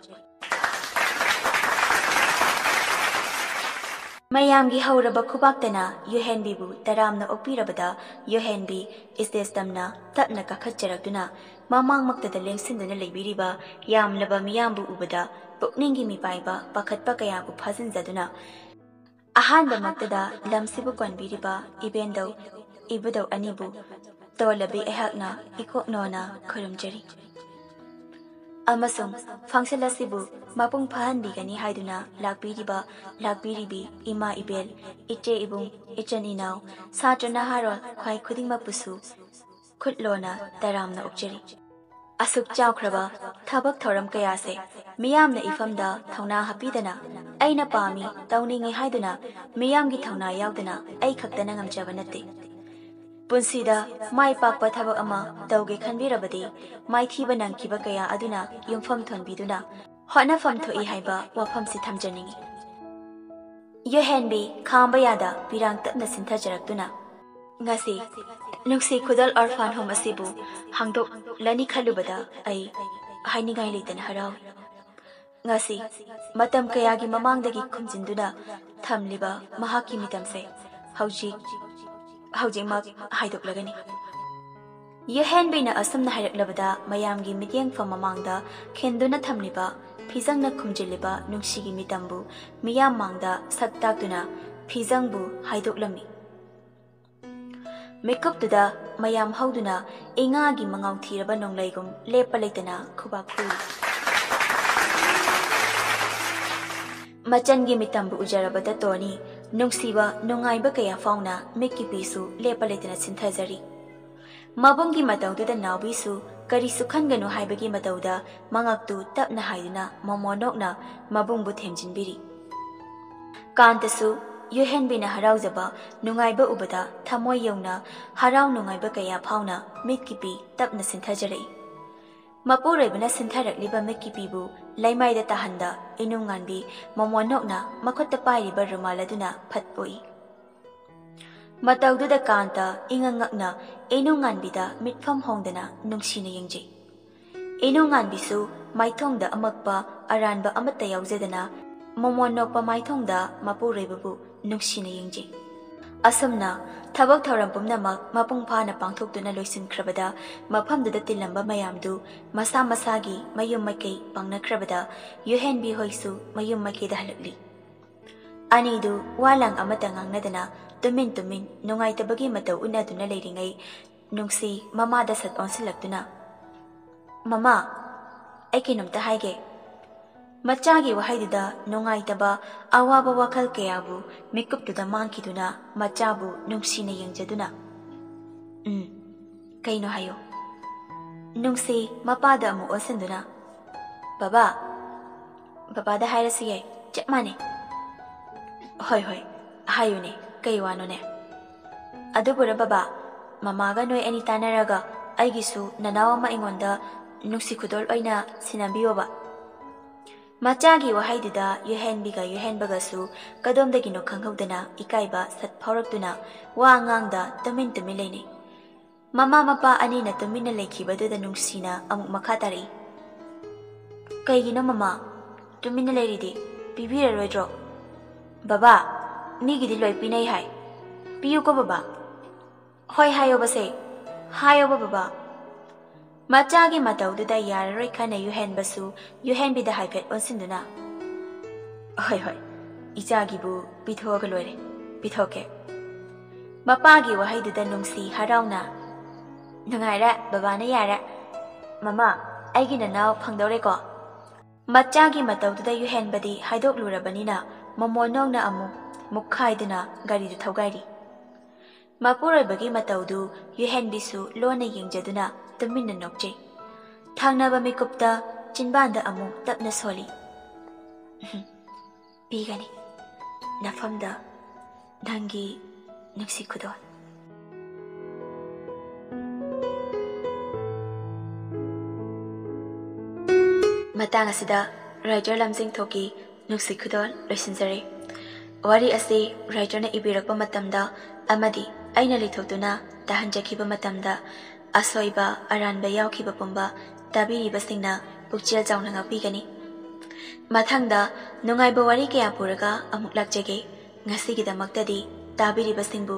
ꯃꯌꯥꯝꯒꯤ ꯍꯧꯔꯕ ꯈꯨꯕꯥꯛꯇꯅ ꯌꯨꯍꯦꯟꯕꯤꯕꯨ ꯇꯔꯥꯝꯅ ꯑꯣꯛꯄꯤꯔꯕꯗ ꯌꯨꯍꯦꯟꯕꯤ stage ꯇꯝꯅ ꯇꯞꯅ ꯀꯥꯈꯠꯆꯔꯛꯇꯨꯅ ꯃꯃꯥꯡꯃꯛꯇꯗ ꯂꯦꯡꯁꯤꯟꯗꯨꯅ ꯂꯩꯕꯤꯔꯤꯕ ꯌꯥꯝꯂꯕ ꯃꯤꯌꯥꯝꯕꯨ ꯎꯕꯗ ꯄꯨꯛꯅꯤꯡꯒꯤ ꯃꯤꯄꯥꯏꯕ ꯄꯥꯈꯠꯄ ꯀꯌꯥꯕꯨ ꯐꯥꯖꯤꯟꯖꯗꯨꯅ ꯑꯍꯥꯟꯕꯃꯛꯇꯗ ꯂꯝꯁꯤꯕꯨ ꯀꯣꯟꯕꯤꯔꯤꯕ ꯏꯕꯦꯟꯗꯧ ꯏꯕꯨꯙꯧ ꯑꯅꯤꯕꯨ ꯇꯣꯜꯂꯕꯤ ꯑꯩꯍꯥꯛꯅ ꯏꯀꯣꯛꯅꯣꯅ ꯈꯨꯔꯨꯝꯖꯔꯤ꯫ ꯑꯃꯁꯨꯡ function ꯑꯁꯤꯕꯨ ꯃꯄꯨꯡ ꯐꯥꯍꯟꯕꯤꯒꯅꯤ ꯍꯥꯏꯗꯨꯅ ꯂꯥꯛꯄꯤꯔꯤꯕ ꯂꯥꯛꯄꯤꯔꯤꯕꯤ ꯏꯃꯥ ꯏꯕꯦꯜ, ꯏꯆꯦ ꯏꯕꯨꯡ, ꯏꯆꯤꯟ ꯏꯅꯥꯎ, ꯁꯥꯇ꯭ꯔ ꯅꯍꯥꯔꯣꯜ ꯈ꯭ꯋꯥꯏ ꯈꯨꯗꯤꯡꯃꯛꯄꯨꯁꯨ ꯈꯨꯠꯂꯣꯟꯅ ꯇꯔꯥꯝꯅ ꯑꯣꯛꯆꯔꯤ꯫ ꯑꯁꯨꯛ ꯆꯥꯎꯈ꯭ꯔꯕ ꯊꯕꯛ ꯊꯧꯔꯝ ꯀꯌꯥꯁꯦ ꯃꯤꯌꯥꯝꯅ ꯏꯐꯝꯗ ꯊꯧꯅꯥ ꯍꯥꯞꯄꯤꯗꯅ ꯑꯩꯅ ꯄꯥꯝꯃꯤ, ꯇꯧꯅꯤꯡꯉꯤ ꯍꯥꯏꯗꯨꯅ ꯃꯤꯌꯥꯝꯒꯤ ꯊꯧꯅꯥ ꯌꯥꯎꯗꯅ ꯑꯩ ꯈꯛꯇꯅ ꯉꯝꯖꯕ ꯅꯠꯇꯦ꯫ ꯄꯨꯟꯁꯤꯗ ꯃꯥꯏ ꯄꯥꯛꯄ ꯊꯕꯛ ꯑꯃ ꯇꯧꯒꯦ ꯈꯟꯕꯤꯔꯕꯗꯤ ꯃꯥꯏꯊꯤꯕ ꯅꯪꯈꯤꯕ ꯀꯌꯥ ꯑꯗꯨꯅ ꯌꯨꯝꯐꯝ ꯊꯣꯟꯕꯤꯗꯨꯅ ꯍꯣꯠꯅꯐꯝ ꯊꯣꯛꯏ ꯍꯥꯏꯕ ꯋꯥꯐꯝꯁꯤ ꯊꯝꯖꯅꯤꯡꯏ꯫ ꯌꯨꯍꯦꯟꯕꯤ ꯈꯥꯝꯕ ꯌꯥꯗ ꯄꯤꯔꯥꯡ ꯇꯞꯅ ꯁꯤꯟꯊꯖꯔꯛꯇꯨꯅ, "ꯉꯁꯤ ꯅꯨꯡꯁꯤ ꯈꯨꯗꯣꯜ orphan home ꯑꯁꯤꯕꯨ ꯍꯥꯡꯗꯣꯛꯂꯅꯤ ꯈꯜꯂꯨꯕꯗ ꯑꯩ ꯍꯥꯏꯅꯤꯡꯉꯥꯏ ꯂꯩꯇꯅ ꯍꯔꯥꯎꯏ꯫ ꯉꯁꯤ ꯃꯇꯝ ꯀꯌꯥꯒꯤ ꯃꯃꯥꯡꯗꯒꯤ ꯈꯨꯝꯖꯤꯟꯗꯨꯅ ꯊꯝꯂꯤꯕ ꯃꯍꯥꯛꯀꯤ ꯃꯤꯇꯝꯁꯦ ꯍꯧꯖꯤꯛ, ꯍꯧꯖꯤꯛꯃꯛ ꯍꯥꯏꯗꯣꯛꯂꯒꯅꯤ꯫" ꯌꯨꯍꯦꯟꯕꯤꯅ ꯑꯁꯨꯝꯅ ꯍꯥꯏꯔꯛꯂꯕꯗ ꯃꯌꯥꯝꯒꯤ ꯃꯤꯠꯌꯦꯡꯐꯝ ꯃꯃꯥꯡꯗ ꯈꯤꯟꯗꯨꯅ ꯊꯝꯂꯤꯕ, ꯐꯤꯖꯪꯅ ꯈꯨꯝꯖꯤꯜꯂꯤꯕ ꯅꯨꯡꯁꯤꯒꯤ ꯃꯤꯇꯝꯕꯨ ꯃꯤꯌꯥꯝ ꯃꯥꯡꯗ ꯁꯛ ꯇꯥꯛꯇꯨꯅ ꯐꯤꯖꯪꯕꯨ ꯍꯥꯏꯗꯣꯛꯂꯝꯃꯤ꯫ ꯃꯤꯀꯨꯞꯇꯨꯗ ꯃꯌꯥꯝ ꯍꯧꯗꯨꯅ ꯏꯉꯥꯒꯤ ꯃꯉꯥꯎ ꯊꯤꯔꯕ ꯅꯣꯡꯂꯩꯒꯨꯝ ꯂꯦꯞꯄ ꯂꯩꯇꯅ ꯈꯨꯕꯥꯛ ꯈꯨꯏ꯫ ꯃꯆꯟꯒꯤ ꯃꯤꯇꯝꯕꯨ ꯎꯖꯔꯕꯗ ꯇꯣꯅꯤ, ꯅꯨꯡꯁꯤꯕ, ꯅꯨꯡꯉꯥꯏꯕ ꯀꯌꯥ ꯐꯥꯎꯅ ꯃꯤꯠꯀꯤ ꯄꯤꯁꯨ ꯂꯦꯞꯄ ꯂꯩꯇꯅ ꯁꯤꯟꯊꯖꯔꯤ꯫ ꯃꯕꯨꯡꯒꯤ ꯃꯇꯧꯗꯨꯗ ꯅꯥꯎꯕꯤꯁꯨ ꯀꯔꯤꯁꯨ ꯈꯟꯒꯅꯨ ꯍꯥꯏꯕꯒꯤ ꯃꯇꯧꯗ ꯃꯉꯛꯇꯨ ꯇꯞꯅ ꯍꯥꯏꯗꯨꯅ ꯃꯃꯣꯟ ꯅꯣꯛꯅ ꯃꯕꯨꯡꯕꯨ ꯊꯦꯝꯖꯤꯟꯕꯤꯔꯤ꯫ ꯀꯥꯟꯇꯁꯨ ꯌꯨꯍꯦꯟꯕꯤꯅ ꯍꯔꯥꯎꯖꯕ, ꯅꯨꯡꯉꯥꯏꯕ ꯎꯕꯗ ꯊꯃꯣꯏ ꯌꯧꯅ ꯍꯔꯥꯎ ꯅꯨꯡꯉꯥꯏꯕ ꯀꯌꯥ ꯐꯥꯎꯅ ꯃꯤꯠꯀꯤ ꯄꯤ ꯇꯞꯅ ꯁꯤꯟꯊꯖꯔꯛꯏ꯫ ꯃꯄꯨꯔꯣꯏꯕꯅ ꯁꯤꯟꯊꯔꯛꯂꯤꯕ ꯃꯤꯠꯀꯤ ꯄꯤꯕꯨ ꯂꯩꯃꯥꯏꯗ ꯇꯥꯍꯟꯗ ꯏꯅꯨꯡꯉꯥꯟꯕꯤ ꯃꯃꯣꯟ ꯅꯣꯛꯅ ꯃꯈꯨꯠꯇ ꯄꯥꯏꯔꯤꯕ ꯔꯨꯃꯥꯜ ꯑꯗꯨꯅ ꯐꯠ ꯄꯣꯛꯏ꯫ ꯃꯇꯧꯗꯨꯗ ꯀꯥꯟꯇ ꯏꯉꯛ ꯉꯛꯅ ꯏꯅꯨꯡꯉꯥꯟꯕꯤꯗ ꯃꯤꯠꯐꯝ ꯍꯣꯡꯗꯅ ꯅꯨꯡꯁꯤꯅ ꯌꯦꯡꯖꯩ꯫ ꯏꯅꯨꯡꯉꯥꯟꯕꯤꯁꯨ ꯃꯥꯏꯊꯣꯡꯗ ꯑꯃꯛꯄ ꯑꯔꯥꯟꯕ ꯑꯃꯠꯇ ꯌꯥꯎꯖꯗꯅ ꯃꯃꯣꯟ ꯅꯣꯛꯄ ꯃꯥꯏꯊꯣꯡꯗ ꯃꯄꯨꯔꯣꯏꯕꯕꯨ ꯅꯨꯡꯁꯤꯅ ꯌꯦꯡꯖꯩ꯫ ꯑꯁꯨꯝꯅ ꯊꯕꯛ ꯊꯧꯔꯝ ꯄꯨꯝꯅꯃꯛ ꯃꯄꯨꯡ ꯐꯥꯅ ꯄꯥꯡꯊꯣꯛꯇꯨꯅ ꯂꯣꯏꯁꯤꯟꯈ꯭ꯔꯕꯗ ꯃꯐꯝꯗꯨꯗ ꯇꯤꯜꯂꯝꯕ ꯃꯌꯥꯝꯗꯨ ꯃꯁꯥ ꯃꯁꯥꯒꯤ ꯃꯌꯨꯝ ꯃꯥꯏꯀꯩ ꯄꯥꯡꯅꯈ꯭ꯔꯕꯗ ꯌꯨꯍꯦꯟꯕꯤ ꯍꯣꯏꯁꯨ ꯃꯌꯨꯝ ꯃꯥꯏꯀꯩꯗ ꯍꯜꯂꯛꯂꯤ꯫ ꯑꯅꯤꯗꯨ ꯋꯥ ꯂꯥꯡ ꯑꯃꯠꯇ ꯉꯥꯡꯅꯗꯅ ꯇꯨꯃꯤꯟ ꯇꯨꯃꯤꯟ ꯅꯨꯡꯉꯥꯏꯇꯕꯒꯤ ꯃꯇꯧ ꯎꯠꯅꯗꯨꯅ ꯂꯩꯔꯤꯉꯩ ꯅꯨꯡꯁꯤ ꯃꯃꯥꯗ ꯁꯠ ꯑꯣꯟꯁꯤꯜꯂꯛꯇꯨꯅ, "ꯃꯃꯥ, ꯑꯩ ꯀꯩꯅꯣꯝꯇ ꯍꯥꯏꯒꯦ꯫" ꯃꯆꯥꯒꯤ ꯋꯥꯍꯩꯗꯨꯗ ꯅꯨꯡꯉꯥꯏꯇꯕ, ꯑꯋꯥꯕ ꯋꯥꯈꯜ ꯀꯌꯥꯕꯨ ꯃꯤꯀꯨꯞꯇꯨꯗ ꯃꯥꯡꯈꯤꯗꯨꯅ ꯃꯆꯥꯕꯨ ꯅꯨꯡꯁꯤꯅ ꯌꯦꯡꯖꯗꯨꯅ, "ꯎꯝ, ꯀꯩꯅꯣ ꯍꯥꯏꯌꯨ?" ꯅꯨꯡꯁꯤ ꯃꯄꯥꯗ ꯑꯃꯨꯛ ꯑꯣꯟꯁꯤꯟꯗꯨꯅ, "ꯕꯕꯥ, ꯕꯕꯥꯗ ꯍꯥꯏꯔꯁꯨ ꯌꯥꯏ, ꯆꯞ ꯃꯥꯟꯅꯩ꯫" "ꯍꯣꯏ, ꯍꯣꯏ, ꯍꯥꯏꯌꯨꯅꯦ, ꯀꯩ ꯋꯥꯅꯣꯅꯦ?" "ꯑꯗꯨꯕꯨꯔ ꯕꯕꯥ, ꯃꯃꯥꯒ ꯅꯣꯏ ꯑꯅꯤ ꯇꯥꯟꯅꯔꯒ ꯑꯩꯒꯤꯁꯨ ꯅꯅꯥꯎ ꯑꯃ ꯑꯩꯉꯣꯟꯗ ꯅꯨꯡꯁꯤ ꯈꯨꯗꯣꯜ ꯑꯣꯏꯅ ꯁꯤꯟꯅꯕꯤꯌꯣꯕ꯫" ꯃꯆꯥꯒꯤ ꯋꯥꯍꯩꯗꯨꯗ ꯌꯨꯍꯦꯟꯕꯤꯒ ꯌꯨꯍꯦꯟꯕꯒꯁꯨ ꯀꯗꯣꯝꯗꯒꯤꯅꯣ ꯈꯪꯍꯧꯗꯅ ꯏꯀꯥꯏꯕ ꯁꯠ ꯐꯥꯎꯔꯛꯇꯨꯅ ꯋꯥ ꯉꯥꯡꯗ ꯇꯨꯃꯤꯟ ꯇꯨꯃꯤꯟ ꯂꯩꯅꯩ꯫ ꯃꯃꯥ ꯃꯄꯥ ꯑꯅꯤꯅ ꯇꯨꯃꯤꯟꯅ ꯂꯩꯈꯤꯕꯗꯨꯗ ꯅꯨꯡꯁꯤꯅ ꯑꯃꯨꯛ ꯃꯈꯥ ꯇꯥꯔꯛꯏ꯫ "ꯀꯩꯒꯤꯅꯣ ꯃꯃꯥ? ꯇꯨꯃꯤꯟꯅ ꯂꯩꯔꯤꯗꯤ? ꯄꯤꯕꯤꯔꯔꯣꯏꯗ꯭ꯔꯣ?" "ꯕꯕꯥ, ꯃꯤꯒꯤꯗꯤ ꯂꯣꯏ ꯄꯤꯅꯩ ꯍꯥꯏ꯫ ꯄꯤꯌꯨꯀꯣ ꯕꯕꯥ?" "ꯍꯣꯏ ꯍꯥꯏꯌꯣꯕꯁꯦ, ꯍꯥꯏꯌꯣꯕ ꯕꯕꯥ꯫" ꯃꯆꯥꯒꯤ ꯃꯇꯧꯗꯨꯗ ꯌꯥꯔꯔꯣꯏ ꯈꯟꯅ ꯌꯨꯍꯦꯟꯕꯁꯨ ꯌꯨꯍꯦꯟꯕꯤꯗ ꯍꯥꯏꯐꯦꯠ ꯑꯣꯟꯁꯤꯟꯗꯨꯅ, "ꯍꯣꯏ ꯍꯣꯏ, ꯏꯆꯥꯒꯤꯕꯨ ꯄꯤꯊꯣꯛꯑꯒ ꯂꯣꯏꯔꯦ, ꯄꯤꯊꯣꯛꯀꯦ꯫" ꯃꯄꯥꯒꯤ ꯋꯥꯍꯩꯗꯨꯗ ꯅꯨꯡꯁꯤ ꯍꯔꯥꯎꯅ, "ꯅꯨꯡꯉꯥꯏꯔꯦ, ꯕꯕꯥꯅ ꯌꯥꯔꯦ꯫ ꯃꯃꯥ, ꯑꯩꯒꯤ ꯅꯅꯥꯎ ꯐꯪꯗꯧꯔꯦꯀꯣ?" ꯃꯆꯥꯒꯤ ꯃꯇꯧꯗꯨꯗ ꯌꯨꯍꯦꯟꯕꯗꯤ ꯍꯥꯏꯗꯣꯛꯂꯨꯔꯕꯅꯤꯅ ꯃꯃꯣꯟ ꯅꯣꯡꯅ ꯑꯃꯨꯛ ꯃꯨꯛꯈꯥꯏꯗꯨꯅ ꯒꯥꯔꯤꯗꯨ ꯊꯧꯒꯥꯏꯔꯤ꯫ ꯃꯄꯨꯔꯣꯏꯕꯒꯤ ꯃꯇꯧꯗꯨ ꯌꯨꯍꯦꯟꯕꯤꯁꯨ ꯂꯣꯟꯅ ꯌꯦꯡꯖꯗꯨꯅ ꯇꯨꯃꯤꯟꯅ ꯅꯣꯛꯆꯩ꯫ ꯊꯪꯅꯕ ꯃꯤꯀꯨꯞꯇ ꯆꯤꯟꯕꯥꯟꯗ ꯑꯃꯨꯛ ꯇꯞꯅ ꯁꯣꯜꯂꯤ꯫ "ꯄꯤꯒꯅꯤ, ꯅꯐꯝꯗ ꯅꯪꯒꯤ ꯅꯨꯡꯁꯤ ꯈꯨꯗꯣꯜ꯫" ꯃꯇꯥꯡ ꯑꯁꯤꯗ writer ꯂꯝꯖꯤꯡꯊꯣꯛꯀꯤ ꯅꯨꯡꯁꯤ ꯈꯨꯗꯣꯜ ꯂꯣꯏꯁꯤꯟꯖꯔꯦ꯫ ꯋꯥꯔꯤ ꯑꯁꯤ writerꯅ ꯏꯕꯤꯔꯛꯄ ꯃꯇꯝꯗ ꯑꯃꯗꯤ ꯑꯩꯅ ꯂꯩꯊꯣꯛꯇꯨꯅ ꯇꯥꯍꯟꯖꯈꯤꯕ ꯃꯇꯝꯗ ꯑꯁꯣꯏꯕ ꯑꯔꯥꯟꯕ ꯌꯥꯎꯈꯤꯕ ꯄꯨꯝꯕ ꯇꯥꯕꯤꯔꯤꯕꯁꯤꯡꯅ ꯄꯨꯛꯆꯦꯜ ꯆꯥꯎꯅ ꯉꯥꯛꯄꯤꯒꯅꯤ꯫ ꯃꯊꯪꯗ ꯅꯨꯡꯉꯥꯏꯕ ꯋꯥꯔꯤ ꯀꯌꯥ ꯄꯨꯔꯒ ꯑꯃꯨꯛ ꯂꯥꯛꯆꯒꯦ꯫ ꯉꯁꯤꯒꯤꯗꯃꯛꯇꯗꯤ ꯇꯥꯕꯤꯔꯤꯕꯁꯤꯡꯕꯨ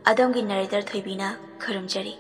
ꯑꯗꯣꯝꯒꯤ narrator ꯊꯣꯏꯕꯤꯅ ꯈꯨꯔꯨꯝꯖꯔꯤ꯫